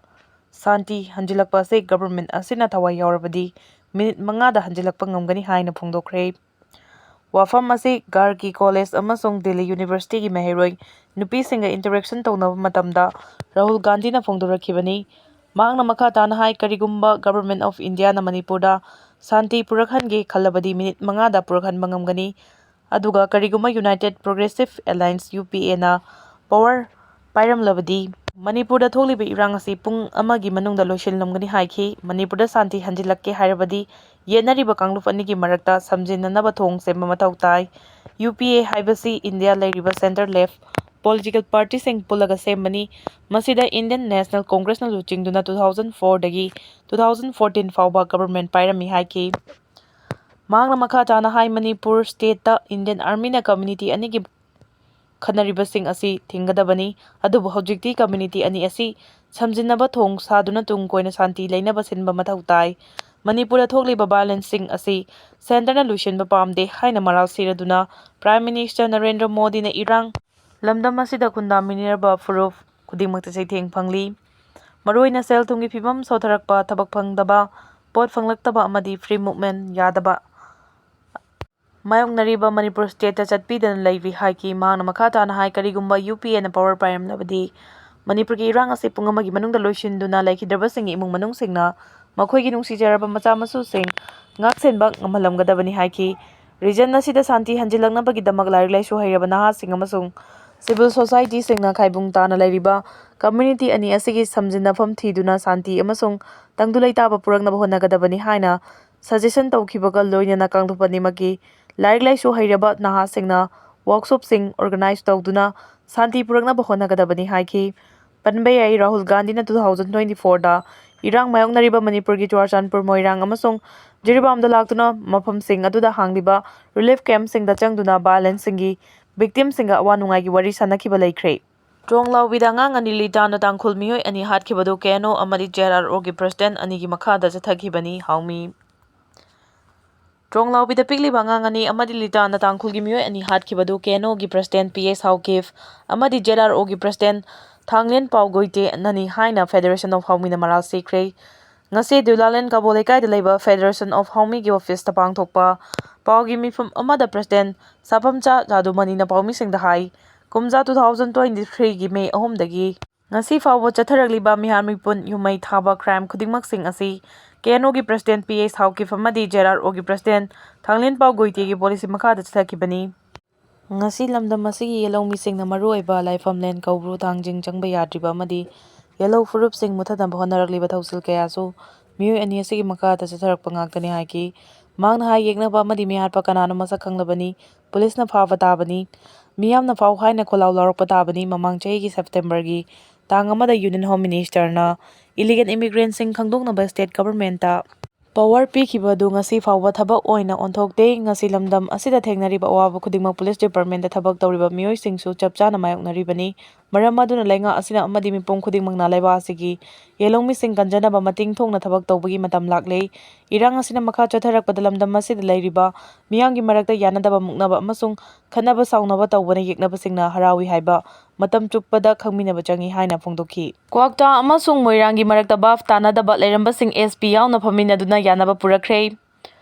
ꯁꯥꯟꯇꯤ ꯍꯟꯖꯤꯜꯂꯛꯄ ꯑꯁꯤ ꯒꯚꯔꯟꯃꯦꯟꯠ ꯑꯁꯤꯅ ꯊꯋꯥꯏ ꯌꯥꯎꯔꯕꯗꯤ ꯃꯤꯅꯤꯠ ꯃꯉꯥꯗ ꯍꯟꯖꯤꯜꯂꯛꯄ ꯉꯝꯒꯅꯤ ꯍꯥꯏꯅ ꯐꯣꯡꯗꯣꯛꯈ꯭ꯔꯦ꯫ ꯋꯥꯐꯝ ꯑꯁꯤ ꯒꯥꯔꯒꯤ ꯀꯣꯂꯦꯖ ꯑꯃꯁꯨꯡ ꯗꯤꯜꯂꯤ ꯌꯨꯅꯤꯚꯔꯁꯤꯇꯤꯒꯤ ꯃꯍꯩꯔꯣꯏ ꯅꯨꯄꯤꯁꯤꯡꯒ interaction ꯇꯧꯅꯕ ꯃꯇꯝꯗ ꯔꯥꯍꯨꯜ ꯒꯥꯟꯙꯤꯅ ꯐꯣꯡꯗꯣꯔꯛꯈꯤꯕꯅꯤ꯫ ꯃꯍꯥꯛꯅ ꯃꯈꯥ ꯇꯥꯅ ꯍꯥꯏ, ꯀꯔꯤꯒꯨꯝꯕ Government of Indiaꯅ ꯃꯅꯤꯄꯨꯔꯗ ꯁꯥꯟꯇꯤ ꯄꯨꯔꯛꯍꯟꯒꯦ ꯈꯜꯂꯕꯗꯤ ꯃꯤꯅꯤꯠ ꯃꯉꯥꯗ ꯄꯨꯔꯛꯍꯟꯕ ꯉꯝꯒꯅꯤ꯫ ꯑꯗꯨꯒ ꯀꯔꯤꯒꯨꯝꯕ United Progressive Alliance, UPAꯅ power ꯄꯥꯏꯔꯝꯂꯕꯗꯤ ꯃꯅꯤꯄꯨꯔꯗ ꯊꯣꯛꯂꯤꯕ ꯏꯔꯥꯡ ꯑꯁꯤ ꯄꯨꯡ ꯑꯃꯒꯤ ꯃꯅꯨꯡꯗ ꯂꯣꯏꯁꯤꯜꯂꯝꯒꯅꯤ ꯍꯥꯏꯈꯤ꯫ ꯃꯅꯤꯄꯨꯔꯗ ꯁꯥꯟꯇꯤ ꯍꯟꯖꯤꯜꯂꯛꯀꯦ ꯍꯥꯏꯔꯕꯗꯤ ꯌꯦꯠꯅꯔꯤꯕ ꯀꯥꯡꯂꯨꯞ ꯑꯅꯤꯒꯤ ꯃꯔꯛꯇ ꯁꯝꯖꯤꯟꯅꯅꯕ ꯊꯣꯡ ꯁꯦꯝꯕ ꯃꯊꯧ ꯇꯥꯏ꯫ UPA ꯍꯥꯏꯕꯁꯤ ꯏꯟꯗꯤꯌꯥ ꯂꯩꯔꯤꯕ centre left political partyꯁꯤꯡ ꯄꯨꯜꯂꯒ ꯁꯦꯝꯕꯅꯤ꯫ ꯃꯁꯤꯗ Indian National Congressꯅ ꯂꯨꯆꯤꯡꯗꯨꯅ two thousand fourꯗꯒꯤ two thousand fourteen ꯐꯥꯎꯕ government ꯄꯥꯏꯔꯝꯃꯤ ꯍꯥꯏꯈꯤ꯫ ꯃꯍꯥꯛꯅ ꯃꯈꯥ ꯇꯥꯅ ꯍꯥꯏ, ꯃꯅꯤꯄꯨꯔ stateꯇ Indian Armyꯅ community ꯑꯅꯤꯒꯤ ꯈꯠꯅꯔꯤꯕꯁꯤꯡ ꯑꯁꯤ ꯊꯤꯡꯒꯗꯕꯅꯤ꯫ ꯑꯗꯨꯕꯨ ꯍꯧꯖꯤꯛꯇꯤ community ꯑꯅꯤ ꯑꯁꯤ ꯁꯝꯖꯤꯟꯅꯕ ꯊꯣꯡ ꯁꯥꯗꯨꯅ ꯇꯨꯡ ꯀꯣꯏꯅ ꯁꯥꯟꯇꯤ ꯂꯩꯅꯕ ꯁꯤꯟꯕ ꯃꯊꯧ ꯇꯥꯏ꯫ ꯃꯅꯤꯄꯨꯔꯗ ꯊꯣꯛꯂꯤꯕ violenceꯁꯤꯡ ꯑꯁꯤ centreꯅ ꯂꯣꯏꯁꯤꯟꯕ ꯄꯥꯝꯗꯦ ꯍꯥꯏꯅ ꯃꯔꯥꯜ ꯁꯤꯔꯗꯨꯅ Prime Minister ꯅꯔꯦꯟꯗ꯭ꯔ ꯃꯣꯗꯤꯅ ꯏꯔꯥꯡ ꯂꯝꯗꯝ ꯑꯁꯤꯗ ꯈꯨꯟꯗꯥꯃꯤꯟꯅꯔꯕ ꯐꯨꯔꯨꯞ ꯈꯨꯗꯤꯡꯃꯛꯇ ꯆꯩꯊꯦꯡ ꯐꯪꯂꯤ꯫ ꯃꯔꯨꯑꯣꯏꯅ ꯁꯦꯜ ꯊꯨꯝꯒꯤ ꯐꯤꯕꯝ ꯁꯣꯊꯔꯛꯄ, ꯊꯕꯛ ꯐꯪꯗꯕ, ꯄꯣꯠ ꯐꯪꯂꯛꯇꯕ ꯑꯃꯗꯤ free movement ꯌꯥꯗꯕ ꯃꯥꯌꯣꯛꯅꯔꯤꯕ ꯃꯅꯤꯄꯨꯔ stateꯇ ꯆꯠꯄꯤꯗꯅ ꯂꯩꯔꯤ ꯍꯥꯏꯈꯤ꯫ ꯃꯍꯥꯛꯅ ꯃꯈꯥ ꯇꯥꯅ ꯍꯥꯏ, ꯀꯔꯤꯒꯨꯝꯕ UPAꯅ power ꯄꯥꯏꯔꯝꯂꯕꯗꯤ ꯃꯅꯤꯄꯨꯔꯒꯤ ꯏꯔꯥꯡ ꯑꯁꯤ ꯄꯨꯡ ꯑꯃꯒꯤ ꯃꯅꯨꯡꯗ ꯂꯣꯏꯁꯤꯟꯗꯨꯅ ꯂꯩꯈꯤꯗ꯭ꯔꯕꯁꯤꯡꯒꯤ ꯏꯃꯨꯡ ꯃꯅꯨꯡꯁꯤꯡꯅ ꯃꯈꯣꯏꯒꯤ ꯅꯨꯡꯁꯤꯖꯔꯕ ꯃꯆꯥ ꯃꯁꯨꯁꯤꯡ ꯉꯥꯛꯁꯦꯟꯕ ꯉꯝꯍꯜꯂꯝꯒꯗꯕꯅꯤ ꯍꯥꯏꯈꯤ꯫ Region ꯑꯁꯤꯗ ꯁꯥꯟꯇꯤ ꯍꯟꯖꯤꯜꯂꯛꯅꯕꯒꯤꯗꯃꯛ ꯂꯥꯏꯔꯤꯛ ꯂꯥꯏꯁꯨ ꯍꯩꯔꯕ ꯅꯍꯥꯁꯤꯡ ꯑꯃꯁꯨꯡ civil societyꯁꯤꯡꯅ ꯈꯥꯏꯕꯨꯡ ꯇꯥꯅ ꯂꯩꯔꯤꯕ community ꯑꯅꯤ ꯑꯁꯤꯒꯤ ꯁꯝꯖꯤꯟꯅꯐꯝ ꯊꯤꯗꯨꯅ ꯁꯥꯟꯇꯤ ꯑꯃꯁꯨꯡ ꯇꯪꯗꯨ ꯂꯩꯇꯥꯕ ꯄꯨꯔꯛꯅꯕ ꯍꯣꯠꯅꯒꯗꯕꯅꯤ ꯍꯥꯏꯅ suggestion ꯇꯧꯈꯤꯕꯒ ꯂꯣꯏꯅꯅ ꯀꯥꯡꯂꯨꯞ ꯑꯅꯤꯃꯛꯀꯤ ꯂꯥꯏꯔꯤꯛ ꯂꯥꯏꯁꯨ ꯍꯩꯔꯕ ꯅꯍꯥꯁꯤꯡꯅ workshopꯁꯤꯡ organize ꯇꯧꯗꯨꯅ ꯁꯥꯟꯇꯤ ꯄꯨꯔꯛꯅꯕ ꯍꯣꯠꯅꯒꯗꯕꯅꯤ ꯍꯥꯏꯈꯤ꯫ ꯄꯟꯕ ꯌꯥꯏ, ꯔꯥꯍꯨꯜ ꯒꯥꯟꯙꯤꯅ two thousand twenty fourꯗ ꯏꯔꯥꯡ ꯃꯥꯌꯣꯛꯅꯔꯤꯕ ꯃꯅꯤꯄꯨꯔꯒꯤ ꯆꯨꯔꯥꯆꯥꯟꯄꯨꯔ, ꯃꯣꯏꯔꯥꯡ ꯑꯃꯁꯨꯡ ꯖꯤꯔꯤꯕꯥꯝꯗ ꯂꯥꯛꯇꯨꯅ ꯃꯐꯝꯁꯤꯡ ꯑꯗꯨꯗ ꯍꯥꯡꯂꯤꯕ relief campꯁꯤꯡꯗ ꯆꯪꯗꯨꯅ violenceꯁꯤꯡꯒꯤ victimꯁꯤꯡꯒ ꯑꯋꯥ ꯅꯨꯡꯉꯥꯏꯒꯤ ꯋꯥꯔꯤ ꯁꯥꯟꯅꯈꯤꯕ ꯂꯩꯈ꯭ꯔꯦ꯫ ꯇ꯭ꯔꯣꯡꯂꯥꯎꯕꯤꯗ ꯑꯉꯥꯡ ꯑꯅꯤ ꯂꯤꯇꯥꯟꯅ ꯇꯥꯡꯈꯨꯜ ꯃꯤꯑꯣꯏ ꯑꯅꯤ ꯍꯥꯠꯈꯤꯕꯗꯨ KNO ꯑꯃꯗꯤ ZROꯒꯤ president ꯑꯅꯤꯒꯤ ꯃꯈꯥꯗ ꯆꯠꯊꯈꯤꯕꯅꯤ꯫ ꯍꯥꯎꯃꯤ꯫ ꯇ꯭ꯔꯣꯡꯂꯥꯎꯕꯤꯗ ꯄꯤꯛꯂꯤꯕ ꯑꯉꯥꯡ ꯑꯅꯤ ꯑꯃꯗꯤ ꯂꯤꯇꯥꯟꯅ ꯇꯥꯡꯈꯨꯜꯒꯤ ꯃꯤꯑꯣꯏ ꯑꯅꯤ ꯍꯥꯠꯈꯤꯕꯗꯨ KNOꯒꯤ president P S ꯍꯥꯎꯀꯤꯞ ꯑꯃꯗꯤ ZROꯒꯤ president ꯊꯥꯡꯂꯦꯟ ꯄꯥꯎ ꯒꯣꯏꯇꯦ ꯑꯅꯅꯤ ꯍꯥꯏꯅ Federation of ꯍꯥꯎꯃꯤꯅ ꯃꯔꯥꯜ ꯁꯤꯈ꯭ꯔꯦ꯫ ꯉꯁꯤ ꯗꯨꯂꯥꯂꯦꯟ ꯀꯕꯣ ꯂꯩꯀꯥꯏꯗ ꯂꯩꯕ Federation of ꯍꯥꯎꯃꯤꯒꯤ officeꯇ ꯄꯥꯡꯊꯣꯛꯄ ꯄꯥꯎꯒꯤ ꯃꯤꯐꯝ ꯑꯃꯗ President ꯁꯥꯐꯝꯆꯥ ꯖꯥꯗꯨꯃꯅꯤꯅ ꯄꯥꯎꯃꯤꯁꯤꯡꯗ ꯍꯥꯏ, ꯀꯨꯝꯖꯥ two thousand twenty threeꯒꯤ May ꯑꯍꯨꯝꯗꯒꯤ ꯉꯁꯤ ꯐꯥꯎꯕ ꯆꯠꯊꯔꯛꯂꯤꯕ ꯃꯤꯍꯥꯠ ꯃꯤꯄꯨꯟ, ꯌꯨꯝꯃꯩ ꯊꯥꯕ crime ꯈꯨꯗꯤꯡꯃꯛꯁꯤꯡ ꯑꯁꯤ KNOꯒꯤ President P A ꯁꯥꯎꯀꯤꯞ ꯑꯃꯗꯤ ZROꯒꯤ President ꯊꯥꯡꯂꯦꯟ ꯄꯥꯎ ꯒꯣꯏꯇꯦꯒꯤ policy ꯃꯈꯥꯗ ꯆꯠꯊꯈꯤꯕꯅꯤ꯫ ꯉꯁꯤ ꯂꯝꯗꯝ ꯑꯁꯤꯒꯤ ꯌꯦꯜꯍꯧꯃꯤꯁꯤꯡꯅ ꯃꯔꯨꯑꯣꯏꯕ ꯂꯥꯏꯐꯝꯂꯦꯟ ꯀꯧꯕ꯭ꯔꯨ ꯊꯥꯡꯖꯤꯡ ꯆꯪꯕ ꯌꯥꯗ꯭ꯔꯤꯕ ꯑꯃꯗꯤ ꯌꯦꯜꯍꯧ ꯐꯨꯔꯨꯞꯁꯤꯡ ꯃꯨꯊꯠꯅꯕ ꯍꯣꯠꯅꯔꯛꯂꯤꯕ ꯊꯧꯁꯤꯜ ꯀꯌꯥꯁꯨ ꯃꯤꯑꯣꯏ ꯑꯅꯤ ꯑꯁꯤꯒꯤ ꯃꯈꯥꯗ ꯆꯠꯊꯔꯛꯄ ꯉꯥꯛꯇꯅꯤ ꯍꯥꯏꯈꯤ꯫ ꯃꯍꯥꯛꯅ ꯍꯥꯏ, ꯌꯦꯛꯅꯕ ꯑꯃꯗꯤ ꯃꯤꯍꯥꯠꯄ ꯀꯅꯥꯅꯣ ꯃꯁꯛ ꯈꯪꯂꯕꯅꯤ, ꯄꯨꯂꯤꯁꯅ ꯐꯥꯕ ꯇꯥꯕꯅꯤ, ꯃꯤꯌꯥꯝꯅ ꯐꯥꯎ ꯍꯥꯏꯅ ꯈꯣꯜꯂꯥꯎ ꯂꯥꯎꯔꯛꯄ ꯇꯥꯕꯅꯤ꯫ ꯃꯃꯥꯡ ꯆꯍꯤꯒꯤ Septemberꯒꯤ ꯇꯥꯡ ꯑꯃꯗ Union Home Ministerꯅ illegal immigrantꯁꯤꯡ ꯈꯪꯗꯣꯛꯅꯕ state governmentꯇ power ꯄꯤꯈꯤꯕ ꯑꯗꯨ ꯉꯁꯤ ꯐꯥꯎꯕ ꯊꯕꯛ ꯑꯣꯏꯅ ꯑꯣꯟꯊꯣꯛꯇꯦ꯫ ꯉꯁꯤ ꯂꯝꯗꯝ ꯑꯁꯤꯗ ꯊꯦꯡꯅꯔꯤꯕ ꯑꯋꯥꯕ ꯈꯨꯗꯤꯡꯃꯛ police departmentꯇ ꯊꯕꯛ ꯇꯧꯔꯤꯕ ꯃꯤꯑꯣꯏꯁꯤꯡꯁꯨ ꯆꯞ ꯆꯥꯅ ꯃꯥꯌꯣꯛꯅꯔꯤꯕꯅꯤ꯫ ꯃꯔꯝ ꯑꯗꯨꯅ ꯂꯩꯉꯥꯛ ꯑꯁꯤꯅ ꯑꯃꯗꯤ ꯃꯤꯄꯨꯝ ꯈꯨꯗꯤꯡꯃꯛꯅ ꯂꯩꯕꯥꯛ ꯑꯁꯤꯒꯤ ꯌꯦꯜꯍꯧꯃꯤꯁꯤꯡ ꯀꯟꯖꯅꯕ ꯃꯇꯤꯡ ꯊꯣꯛꯅ ꯊꯕꯛ ꯇꯧꯕꯒꯤ ꯃꯇꯝ ꯂꯥꯛꯂꯦ꯫ ꯏꯔꯥꯡ ꯑꯁꯤꯅ ꯃꯈꯥ ꯆꯠꯊꯔꯛꯄꯗ ꯂꯝꯗꯝ ꯑꯁꯤꯗ ꯂꯩꯔꯤꯕ ꯃꯤꯌꯥꯝꯒꯤ ꯃꯔꯛꯇ ꯌꯥꯅꯗꯕ ꯃꯨꯛꯅꯕ ꯑꯃꯁꯨꯡ ꯈꯠꯅꯕ ꯁꯥꯎꯅꯕ ꯇꯧꯕꯅ ꯌꯦꯛꯅꯕꯁꯤꯡꯅ ꯍꯔꯥꯎꯏ ꯍꯥꯏꯕ ꯃꯇꯝ ꯆꯨꯞꯄꯗ ꯈꯪꯃꯤꯟꯅꯕ ꯆꯪꯏ ꯍꯥꯏꯅ ꯐꯣꯡꯗꯣꯛꯈꯤ꯫ ꯀ꯭ꯋꯥꯛꯇꯥ ꯑꯃꯁꯨꯡ ꯃꯣꯏꯔꯥꯡꯒꯤ ꯃꯔꯛꯇ ꯚꯥꯞ ꯇꯥꯅꯗꯕ ꯂꯩꯔꯝꯕꯁꯤꯡ SP ꯌꯥꯎꯅ ꯐꯝꯃꯤꯟꯅꯗꯨꯅ ꯌꯥꯅꯕ ꯄꯨꯔꯛꯈ꯭ꯔꯦ꯫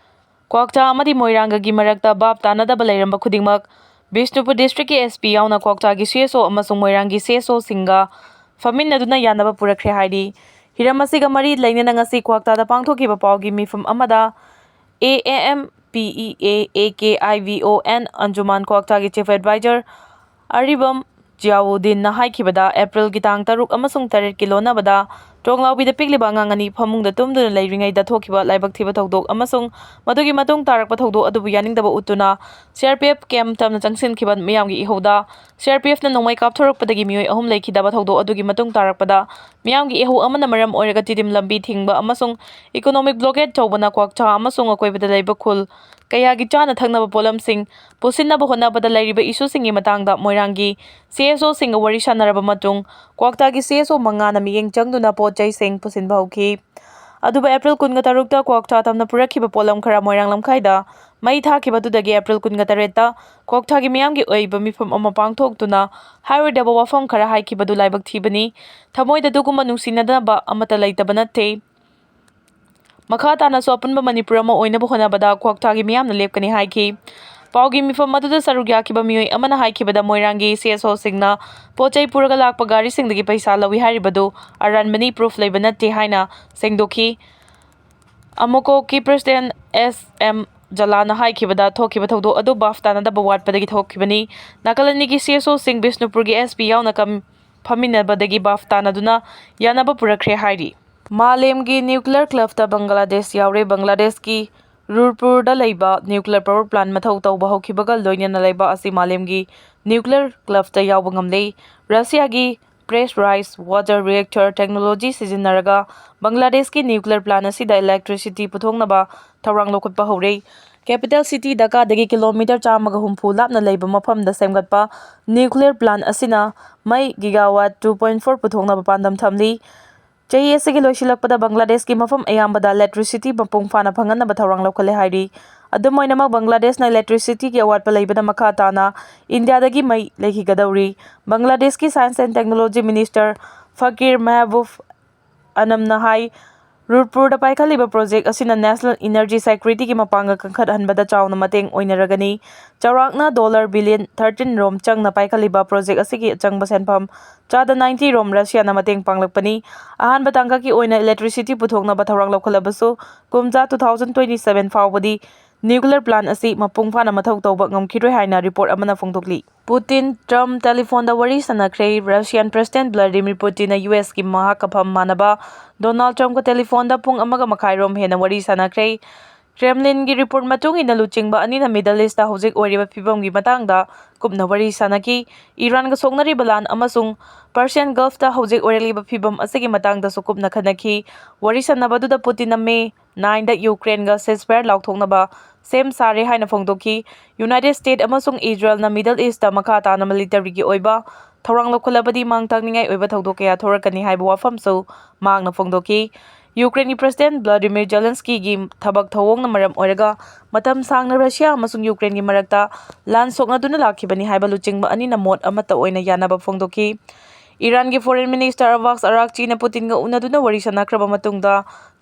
ꯀ꯭ꯋꯥꯛꯇꯥ ꯑꯃꯗꯤ ꯃꯣꯏꯔꯥꯡꯒꯒꯤ ꯃꯔꯛꯇ ꯚꯥꯞ ꯇꯥꯅꯗꯕ ꯂꯩꯔꯝꯕ ꯈꯨꯗꯤꯡꯃꯛ ꯕꯤꯁꯅꯨꯄꯨꯔ districtꯀꯤ SP ꯌꯥꯎꯅ ꯀ꯭ꯋꯥꯛꯇꯥꯒꯤ CSO ꯑꯃꯁꯨꯡ ꯃꯣꯏꯔꯥꯡꯒꯤ CSOꯁꯤꯡꯒ ꯐꯝꯃꯤꯟꯅꯗꯨꯅ ꯌꯥꯅꯕ ꯄꯨꯔꯛꯈ꯭ꯔꯦ ꯍꯥꯏꯔꯤ꯫ ꯍꯤꯔꯝ ꯑꯁꯤꯒ ꯃꯔꯤ ꯂꯩꯅꯅ ꯉꯁꯤ ꯀ꯭ꯋꯥꯛꯇꯥꯗ ꯄꯥꯡꯊꯣꯛꯈꯤꯕ ꯄꯥꯎꯒꯤ ꯃꯤꯐꯝ ꯑꯃꯗ AAMPEA AKIVON ꯑꯟꯖꯨꯃꯥꯟ ꯀ꯭ꯋꯥꯛꯇꯥꯒꯤ chief advisor ꯑꯔꯤꯕꯝ ꯖꯤꯌꯥꯎꯗꯤꯟꯅ ꯍꯥꯏꯈꯤꯕꯗ, ꯑꯦꯄ꯭ꯔꯤꯜꯒꯤ ꯇꯥꯡ ꯇꯔꯨꯛ ꯑꯃꯁꯨꯡ ꯇꯔꯦꯠꯀꯤ ꯂꯣꯟꯅꯕꯗ ꯇꯣꯡꯂꯥꯎꯕꯤꯗ ꯄꯤꯛꯂꯤꯕ ꯑꯉꯥꯡ ꯑꯅꯤ ꯐꯃꯨꯡꯗ ꯇꯨꯝꯗꯨꯅ ꯂꯩꯔꯤꯉꯩꯗ ꯊꯣꯛꯈꯤꯕ ꯂꯥꯏꯕꯛ ꯊꯤꯕ ꯊꯧꯗꯣꯛ ꯑꯃꯁꯨꯡ ꯃꯗꯨꯒꯤ ꯃꯇꯨꯡ ꯇꯥꯔꯛꯄ ꯊꯧꯗꯣꯛ ꯑꯗꯨꯕꯨ ꯌꯥꯅꯤꯡꯗꯕ ꯎꯠꯇꯨꯅ CRPF camp ꯇꯝꯅ ꯆꯪꯁꯤꯟꯈꯤꯕ ꯃꯤꯌꯥꯝꯒꯤ ꯏꯍꯧꯗ CRPFꯅ ꯅꯣꯡꯃꯩ ꯀꯥꯞꯊꯣꯔꯛꯄꯗꯒꯤ ꯃꯤꯑꯣꯏ ꯑꯍꯨꯝ ꯂꯩꯈꯤꯗꯕ ꯊꯧꯗꯣꯛ ꯑꯗꯨꯒꯤ ꯃꯇꯨꯡ ꯇꯥꯔꯛꯄꯗ ꯃꯤꯌꯥꯝꯒꯤ ꯏꯍꯧ ꯑꯃꯅ ꯃꯔꯝ ꯑꯣꯏꯔꯒ ꯇꯤꯗꯤꯝ ꯂꯝꯕꯤ ꯊꯤꯡꯕ ꯑꯃꯁꯨꯡ economic blockade ꯇꯧꯕꯅ ꯀ꯭ꯋꯥꯛꯆꯥ ꯑꯃꯁꯨꯡ ꯑꯀꯣꯏꯕꯗ ꯂꯩꯕ ꯈꯨꯜ ꯀꯌꯥꯒꯤ ꯆꯥꯅ ꯊꯛꯅꯕ ꯄꯣꯠꯂꯝꯁꯤꯡ ꯄꯨꯁꯤꯟꯅꯕ ꯍꯣꯠꯅꯕꯗ ꯂꯩꯔꯤꯕ issueꯁꯤꯡꯒꯤ ꯃꯇꯥꯡꯗ ꯃꯣꯏꯔꯥꯡꯒꯤ CSOꯁꯤꯡꯒ ꯋꯥꯔꯤ ꯁꯥꯟꯅꯔꯕ ꯃꯇꯨꯡ, ꯀ꯭ꯋꯥꯛꯇꯥꯒꯤ CSO ꯃꯉꯥꯅ ꯃꯤꯠꯌꯦꯡ ꯆꯪꯗꯨꯅ ꯄꯣꯠ ꯆꯩꯁꯤꯡ ꯄꯨꯁꯤꯟꯕ ꯍꯧꯈꯤ꯫ ꯑꯗꯨꯕꯨ ꯑꯦꯄ꯭ꯔꯤꯜ ꯀꯨꯟꯒ ꯇꯔꯨꯛꯇ ꯀ꯭ꯋꯥꯛꯊꯥ ꯇꯝꯅ ꯄꯨꯔꯛꯈꯤꯕ ꯄꯣꯠꯂꯝ ꯈꯔ ꯃꯣꯏꯔꯥꯡ ꯂꯝꯈꯥꯏꯗ ꯃꯩ ꯊꯥꯈꯤꯕꯗꯨꯗꯒꯤ ꯑꯦꯄ꯭ꯔꯤꯜ ꯀꯨꯟꯒ ꯇꯔꯦꯠꯇ ꯀ꯭ꯋꯥꯛꯊꯥꯒꯤ ꯃꯤꯌꯥꯝꯒꯤ ꯑꯣꯏꯕ ꯃꯤꯐꯝ ꯑꯃ ꯄꯥꯡꯊꯣꯛꯇꯨꯅ ꯍꯥꯏꯔꯣꯏꯗꯕ ꯋꯥꯐꯝ ꯈꯔ ꯍꯥꯏꯈꯤꯕꯗꯨ ꯂꯥꯏꯕꯛ ꯊꯤꯕꯅꯤ꯫ ꯊꯃꯣꯏꯗ ꯑꯗꯨꯒꯨꯝꯕ ꯅꯨꯡꯁꯤꯅꯗꯅꯕ ꯑꯃꯠꯇ ꯂꯩꯇꯕ ꯅꯠꯇꯦ꯫ ꯃꯈꯥ ꯇꯥꯅꯁꯨ ꯑꯄꯨꯟꯕ ꯃꯅꯤꯄꯨꯔ ꯑꯃ ꯑꯣꯏꯅꯕ ꯍꯣꯠꯅꯕꯗ ꯀ꯭ꯋꯥꯛꯊꯥꯒꯤ ꯃꯤꯌꯥꯝꯅ ꯂꯦꯞꯀꯅꯤ ꯍꯥꯏꯈꯤ꯫ ꯄꯥꯎꯒꯤ ꯃꯤꯐꯝ ꯑꯗꯨꯗ ꯁꯔꯨꯛ ꯌꯥꯈꯤꯕ ꯃꯤꯑꯣꯏ ꯑꯃꯅ ꯍꯥꯏꯈꯤꯕꯗ ꯃꯣꯏꯔꯥꯡꯒꯤ ꯁꯤ ꯑꯦꯁ ꯑꯣꯁꯤꯡꯅ ꯄꯣꯠ ꯆꯩ ꯄꯨꯔꯒ ꯂꯥꯛꯄ ꯒꯥꯔꯤꯁꯤꯡꯗꯒꯤ ꯄꯩꯁꯥ ꯂꯧꯏ ꯍꯥꯏꯔꯤꯕꯗꯨ ꯑꯔꯥꯟꯕꯅꯤ, ꯄ꯭ꯔꯨꯐ ꯂꯩꯕ ꯅꯠꯇꯦ ꯍꯥꯏꯅ ꯁꯦꯡꯗꯣꯛꯈꯤ꯫ ꯑꯃꯣꯀꯣꯛꯀꯤ ꯄ꯭ꯔꯦꯁꯤꯗꯦꯟ ꯑꯦꯁ ꯑꯦꯝ ꯖꯂꯥꯅ ꯍꯥꯏꯈꯤꯕꯗ ꯊꯣꯛꯈꯤꯕ ꯊꯧꯗꯣꯛ ꯑꯗꯨ ꯚꯥꯞ ꯇꯥꯅꯗꯕ ꯋꯥꯠꯄꯗꯒꯤ ꯊꯣꯛꯈꯤꯕꯅꯤ꯫ ꯅꯥꯀꯜ ꯑꯅꯤꯒꯤ ꯁꯤ ꯑꯦꯁ ꯑꯣꯁꯤꯡ ꯕꯤꯁꯅꯨꯄꯨꯔꯒꯤ ꯑꯦꯁ ꯄꯤ ꯌꯥꯎꯅ ꯀꯝ-, ꯐꯝꯃꯤꯟꯅꯕꯗꯒꯤ ꯚꯥꯞ ꯇꯥꯅꯗꯨꯅ ꯌꯥꯅꯕ ꯄꯨꯔꯛꯈ꯭ꯔꯦ ꯍꯥꯏꯔꯤ꯫ ꯃꯥꯂꯦꯝꯒꯤ ꯅ꯭ꯌꯨꯀ꯭ꯂꯤꯌꯔ ꯀ꯭ꯂꯕꯇ ꯕꯪꯒ꯭ꯂꯥꯗꯦꯁ ꯌꯥꯎꯔꯦ꯫ ꯕꯪꯒ꯭ꯂꯥꯗꯦꯁꯀꯤ ꯔꯨꯔꯄꯨꯔꯗ ꯂꯩꯕ ꯅ꯭ꯌꯨꯀ꯭ꯂꯤꯌꯔ ꯄꯥꯋꯔ ꯄ꯭ꯂꯥꯟꯠ ꯃꯊꯧ ꯇꯧꯕ ꯍꯧꯈꯤꯕꯒ ꯂꯣꯏꯅꯅ ꯂꯩꯕꯥꯛ ꯑꯁꯤ ꯃꯥꯂꯦꯝꯒꯤ ꯅ꯭ꯌꯨꯀ꯭ꯂꯤꯌꯔ ꯀ꯭ꯂꯕꯇ ꯌꯥꯎꯕ ꯉꯝꯂꯦ꯫ ꯔꯁꯤꯌꯥꯒꯤ ꯄ꯭ꯔꯦꯁ ꯔꯥꯏꯁ ꯋꯥꯇꯔ ꯔꯤꯌꯦꯛꯇꯔ ꯇꯦꯛꯅꯣꯂꯣꯖꯤ ꯁꯤꯖꯤꯟꯅꯔꯒ ꯕꯪꯒ꯭ꯂꯥꯗꯦꯁꯀꯤ ꯅ꯭ꯌꯨꯀ꯭ꯂꯤꯌꯔ ꯄ꯭ꯂꯥꯟꯠ ꯑꯁꯤꯗ ꯏꯂꯦꯛꯇ꯭ꯔꯤꯁꯤꯇꯤ ꯄꯨꯊꯣꯛꯅꯕ ꯊꯧꯔꯥꯡ ꯂꯧꯈꯠꯄ ꯍꯧꯔꯦ꯫ ꯀꯦꯄꯤꯇꯦꯜ ꯁꯤꯇꯤ ꯙꯥꯀꯥꯗꯒꯤ ꯀꯤꯂꯣꯃꯤꯇꯔ ꯆꯥꯝꯃꯒ ꯍꯨꯝꯐꯨ ꯂꯥꯞꯅ ꯂꯩꯕ ꯃꯐꯝꯗ ꯁꯦꯝꯒꯠꯄ ꯅ꯭ꯌꯨꯀ꯭ꯂꯤꯌꯔ ꯄ꯭ꯂꯥꯟꯠ ꯑꯁꯤꯅ ꯃꯩ ꯒꯤꯒꯥꯋꯥꯠ two point four ꯄꯨꯊꯣꯛꯅꯕ ꯄꯥꯟꯗꯝ ꯊꯝꯂꯤ꯫ ꯆꯍꯤ ꯑꯁꯤꯒꯤ ꯂꯣꯏꯁꯤꯜꯂꯛꯄꯗ ꯕꯪꯒ꯭ꯂꯥꯗꯦꯁꯀꯤ ꯃꯐꯝ ꯑꯌꯥꯝꯕꯗ ꯏꯂꯦꯛꯇ꯭ꯔꯤꯁꯤꯇꯤ ꯃꯄꯨꯡ ꯐꯥꯅ ꯐꯪꯍꯟꯅꯕ ꯊꯧꯔꯥꯡ ꯂꯧꯈꯠꯂꯦ ꯍꯥꯏꯔꯤ꯫ ꯑꯗꯨꯝ ꯑꯣꯏꯅꯃꯛ, ꯕꯪꯒ꯭ꯂꯥꯗꯦꯁꯅ ꯏꯂꯦꯛꯇ꯭ꯔꯤꯁꯤꯇꯤꯒꯤ ꯑꯋꯥꯠꯄ ꯂꯩꯕꯅ ꯃꯈꯥ ꯇꯥꯅ ꯏꯟꯗꯤꯌꯥꯗꯒꯤ ꯃꯩ ꯂꯩꯈꯤꯒꯗꯧꯔꯤ꯫ ꯕꯪꯒ꯭ꯂꯥꯗꯦꯁꯀꯤ science and technology minister Fakir Mehbub ꯑꯅꯝꯅ ꯍꯥꯏ, ꯔꯨꯔꯄꯨꯔꯗ ꯄꯥꯏꯈꯠꯂꯤꯕ ꯄ꯭ꯔꯣꯖꯦꯛ ꯑꯁꯤꯅ ꯅꯦꯁꯅꯦꯜ ꯏꯅꯔꯖꯤ ꯁꯦꯀ꯭ꯌꯨꯔꯤꯇꯤꯒꯤ ꯃꯄꯥꯡꯒꯜ ꯀꯟꯈꯠꯍꯟꯕꯗ ꯆꯥꯎꯅ ꯃꯇꯦꯡ ꯑꯣꯏꯅꯔꯒꯅꯤ꯫ ꯆꯥꯎꯔꯥꯛꯅ ꯗꯣꯂꯔ ꯕꯤꯂꯤꯌꯟ thirteen ꯔꯣꯝ ꯆꯪꯅ ꯄꯥꯏꯈꯠꯂꯤꯕ ꯄ꯭ꯔꯣꯖꯦꯛ ꯑꯁꯤꯒꯤ ꯑꯆꯪꯕ ꯁꯦꯟꯐꯝ ꯆꯥꯗ ninety ꯔꯣꯝ ꯔꯁꯤꯌꯥꯅ ꯃꯇꯦꯡ ꯄꯥꯡꯂꯛꯄꯅꯤ꯫ ꯑꯍꯥꯟꯕ ꯇꯥꯡꯀꯛꯀꯤ ꯑꯣꯏꯅ ꯏꯂꯦꯛꯇ꯭ꯔꯤꯁꯤꯇꯤ ꯄꯨꯊꯣꯛꯅꯕ ꯊꯧꯔꯥꯡ ꯂꯧꯈꯠꯂꯕꯁꯨ, ꯀꯨꯝꯖꯥ two thousand twenty seven ꯐꯥꯎꯕꯗꯤ ꯅ꯭ꯌꯨꯀ꯭ꯂꯤꯌꯔ ꯄ꯭ꯂꯥꯟꯠ ꯑꯁꯤ ꯃꯄꯨꯡ ꯐꯥꯅ ꯃꯊꯧ ꯇꯧꯕ ꯉꯝꯈꯤꯔꯣꯏ ꯍꯥꯏꯅ ꯔꯤꯄꯣꯔꯠ ꯑꯃꯅ ꯐꯣꯡꯗꯣꯛꯂꯤ꯫ ꯄꯨꯇꯤꯟ, ꯇ꯭ꯔꯝꯞ ꯇꯦꯂꯤꯐꯣꯟꯗ ꯋꯥꯔꯤ ꯁꯥꯟꯅꯈ꯭ꯔꯦ꯫ ꯔꯁꯤꯌꯥꯟ ꯄ꯭ꯔꯦꯁꯤꯗꯦꯟꯠ ꯚ꯭ꯂꯥꯗꯤꯃꯤꯔ ꯄꯨꯇꯤꯟꯅ ꯌꯨ ꯑꯦꯁꯀꯤ ꯃꯍꯥꯛꯀ ꯐꯝ ꯃꯥꯟꯅꯕ ꯗꯣꯅꯥꯜꯗ ꯇ꯭ꯔꯝꯞꯀ ꯇꯦꯂꯤꯐꯣꯟꯗ ꯄꯨꯡ ꯑꯃꯒ ꯃꯈꯥꯏꯔꯣꯝ ꯍꯦꯟꯅ ꯋꯥꯔꯤ ꯁꯥꯟꯅꯈ꯭ꯔꯦ꯫ ꯀ꯭ꯔꯦꯝꯂꯤꯟꯒꯤ ꯔꯤꯄꯣꯔꯠ ꯃꯇꯨꯡ ꯏꯟꯅ, ꯂꯨꯆꯤꯡꯕ ꯑꯅꯤꯅ ꯃꯤꯗꯜ ꯏꯁꯇ ꯍꯧꯖꯤꯛ ꯑꯣꯏꯔꯤꯕ ꯐꯤꯕꯝꯒꯤ ꯃꯇꯥꯡꯗ ꯀꯨꯞꯅ ꯋꯥꯔꯤ ꯁꯥꯟꯅꯈꯤ꯫ ꯏꯔꯥꯟꯒ ꯁꯣꯛꯅꯔꯤꯕ ꯂꯥꯟ ꯑꯃꯁꯨꯡ ꯄꯔꯁꯤꯌꯟ ꯒꯜꯐꯇ ꯍꯧꯖꯤꯛ ꯑꯣꯏꯔꯛꯂꯤꯕ ꯐꯤꯕꯝ ꯑꯁꯤꯒꯤ ꯃꯇꯥꯡꯗꯁꯨ ꯀꯨꯞꯅ ꯈꯟꯅꯈꯤ꯫ ꯋꯥꯔꯤ ꯁꯥꯟꯅꯕꯗꯨꯗ ꯄꯨꯇꯤꯟꯅ ꯃꯦ nineꯗ ꯌꯨꯀ꯭ꯔꯦꯟꯒ ceasefire ꯂꯥꯎꯊꯣꯛꯅꯕ ꯁꯦꯝ ꯁꯥꯔꯦ ꯍꯥꯏꯅ ꯐꯣꯡꯗꯣꯛꯈꯤ꯫ ꯌꯨꯅꯥꯏꯇꯦꯗ ꯁ꯭ꯇꯦꯠ ꯑꯃꯁꯨꯡ ꯏꯖꯔꯦꯜꯅ ꯃꯤꯗꯜ ꯏꯁꯇ ꯃꯈꯥ ꯇꯥꯅ ꯃꯤꯂꯤꯇꯔꯤꯒꯤ ꯑꯣꯏꯕ ꯊꯧꯔꯥꯡ ꯂꯧꯈꯠꯂꯕꯗꯤ ꯃꯥꯡ ꯇꯥꯛꯅꯤꯡꯉꯥꯏ ꯑꯣꯏꯕ ꯊꯧꯗꯣꯛ ꯀꯌꯥ ꯊꯣꯔꯛꯀꯅꯤ ꯍꯥꯏꯕ ꯋꯥꯐꯝꯁꯨ ꯃꯍꯥꯛꯅ ꯐꯣꯡꯗꯣꯛꯈꯤ꯫ ꯌꯨꯀ꯭ꯔꯦꯟꯒꯤ President Volodymyr Zelenskyꯒꯤ ꯊꯕꯛ ꯊꯧꯑꯣꯡꯅ ꯃꯔꯝ ꯑꯣꯏꯔꯒ ꯃꯇꯝ ꯁꯥꯡꯅ ꯔꯁꯤꯌꯥ ꯑꯃꯁꯨꯡ ꯌꯨꯀ꯭ꯔꯦꯟꯒꯤ ꯃꯔꯛꯇ ꯂꯥꯟ ꯁꯣꯛꯅꯗꯨꯅ ꯂꯥꯛꯈꯤꯕꯅꯤ ꯍꯥꯏꯕ ꯂꯨꯆꯤꯡꯕ ꯑꯅꯤꯅ ꯃꯣꯠ ꯑꯃꯠꯇ ꯑꯣꯏꯅ ꯌꯥꯅꯕ ꯐꯣꯡꯗꯣꯛꯈꯤ꯫ ꯏꯔꯥꯟꯒꯤ Foreign Minister ꯑꯕꯥꯁ ꯑꯔꯥꯛꯆꯤꯅ ꯄꯨꯇꯤꯟꯒ ꯎꯅꯗꯨꯅ ꯋꯥꯔꯤ ꯁꯥꯟꯅꯈ꯭ꯔꯕ ꯃꯇꯨꯡꯗ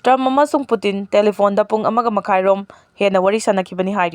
ꯇ꯭ꯔꯝꯞ ꯑꯃꯁꯨꯡ ꯄꯨꯇꯤꯟ ꯇꯦꯂꯤꯐꯣꯟꯗ ꯄꯨꯡ ꯑꯃꯒ ꯃꯈꯥꯏꯔꯣꯝ ꯍꯦꯟꯅ ꯋꯥꯔꯤ ꯁꯥꯟꯅꯈꯤꯕꯅꯤ ꯍꯥꯏꯔꯤ꯫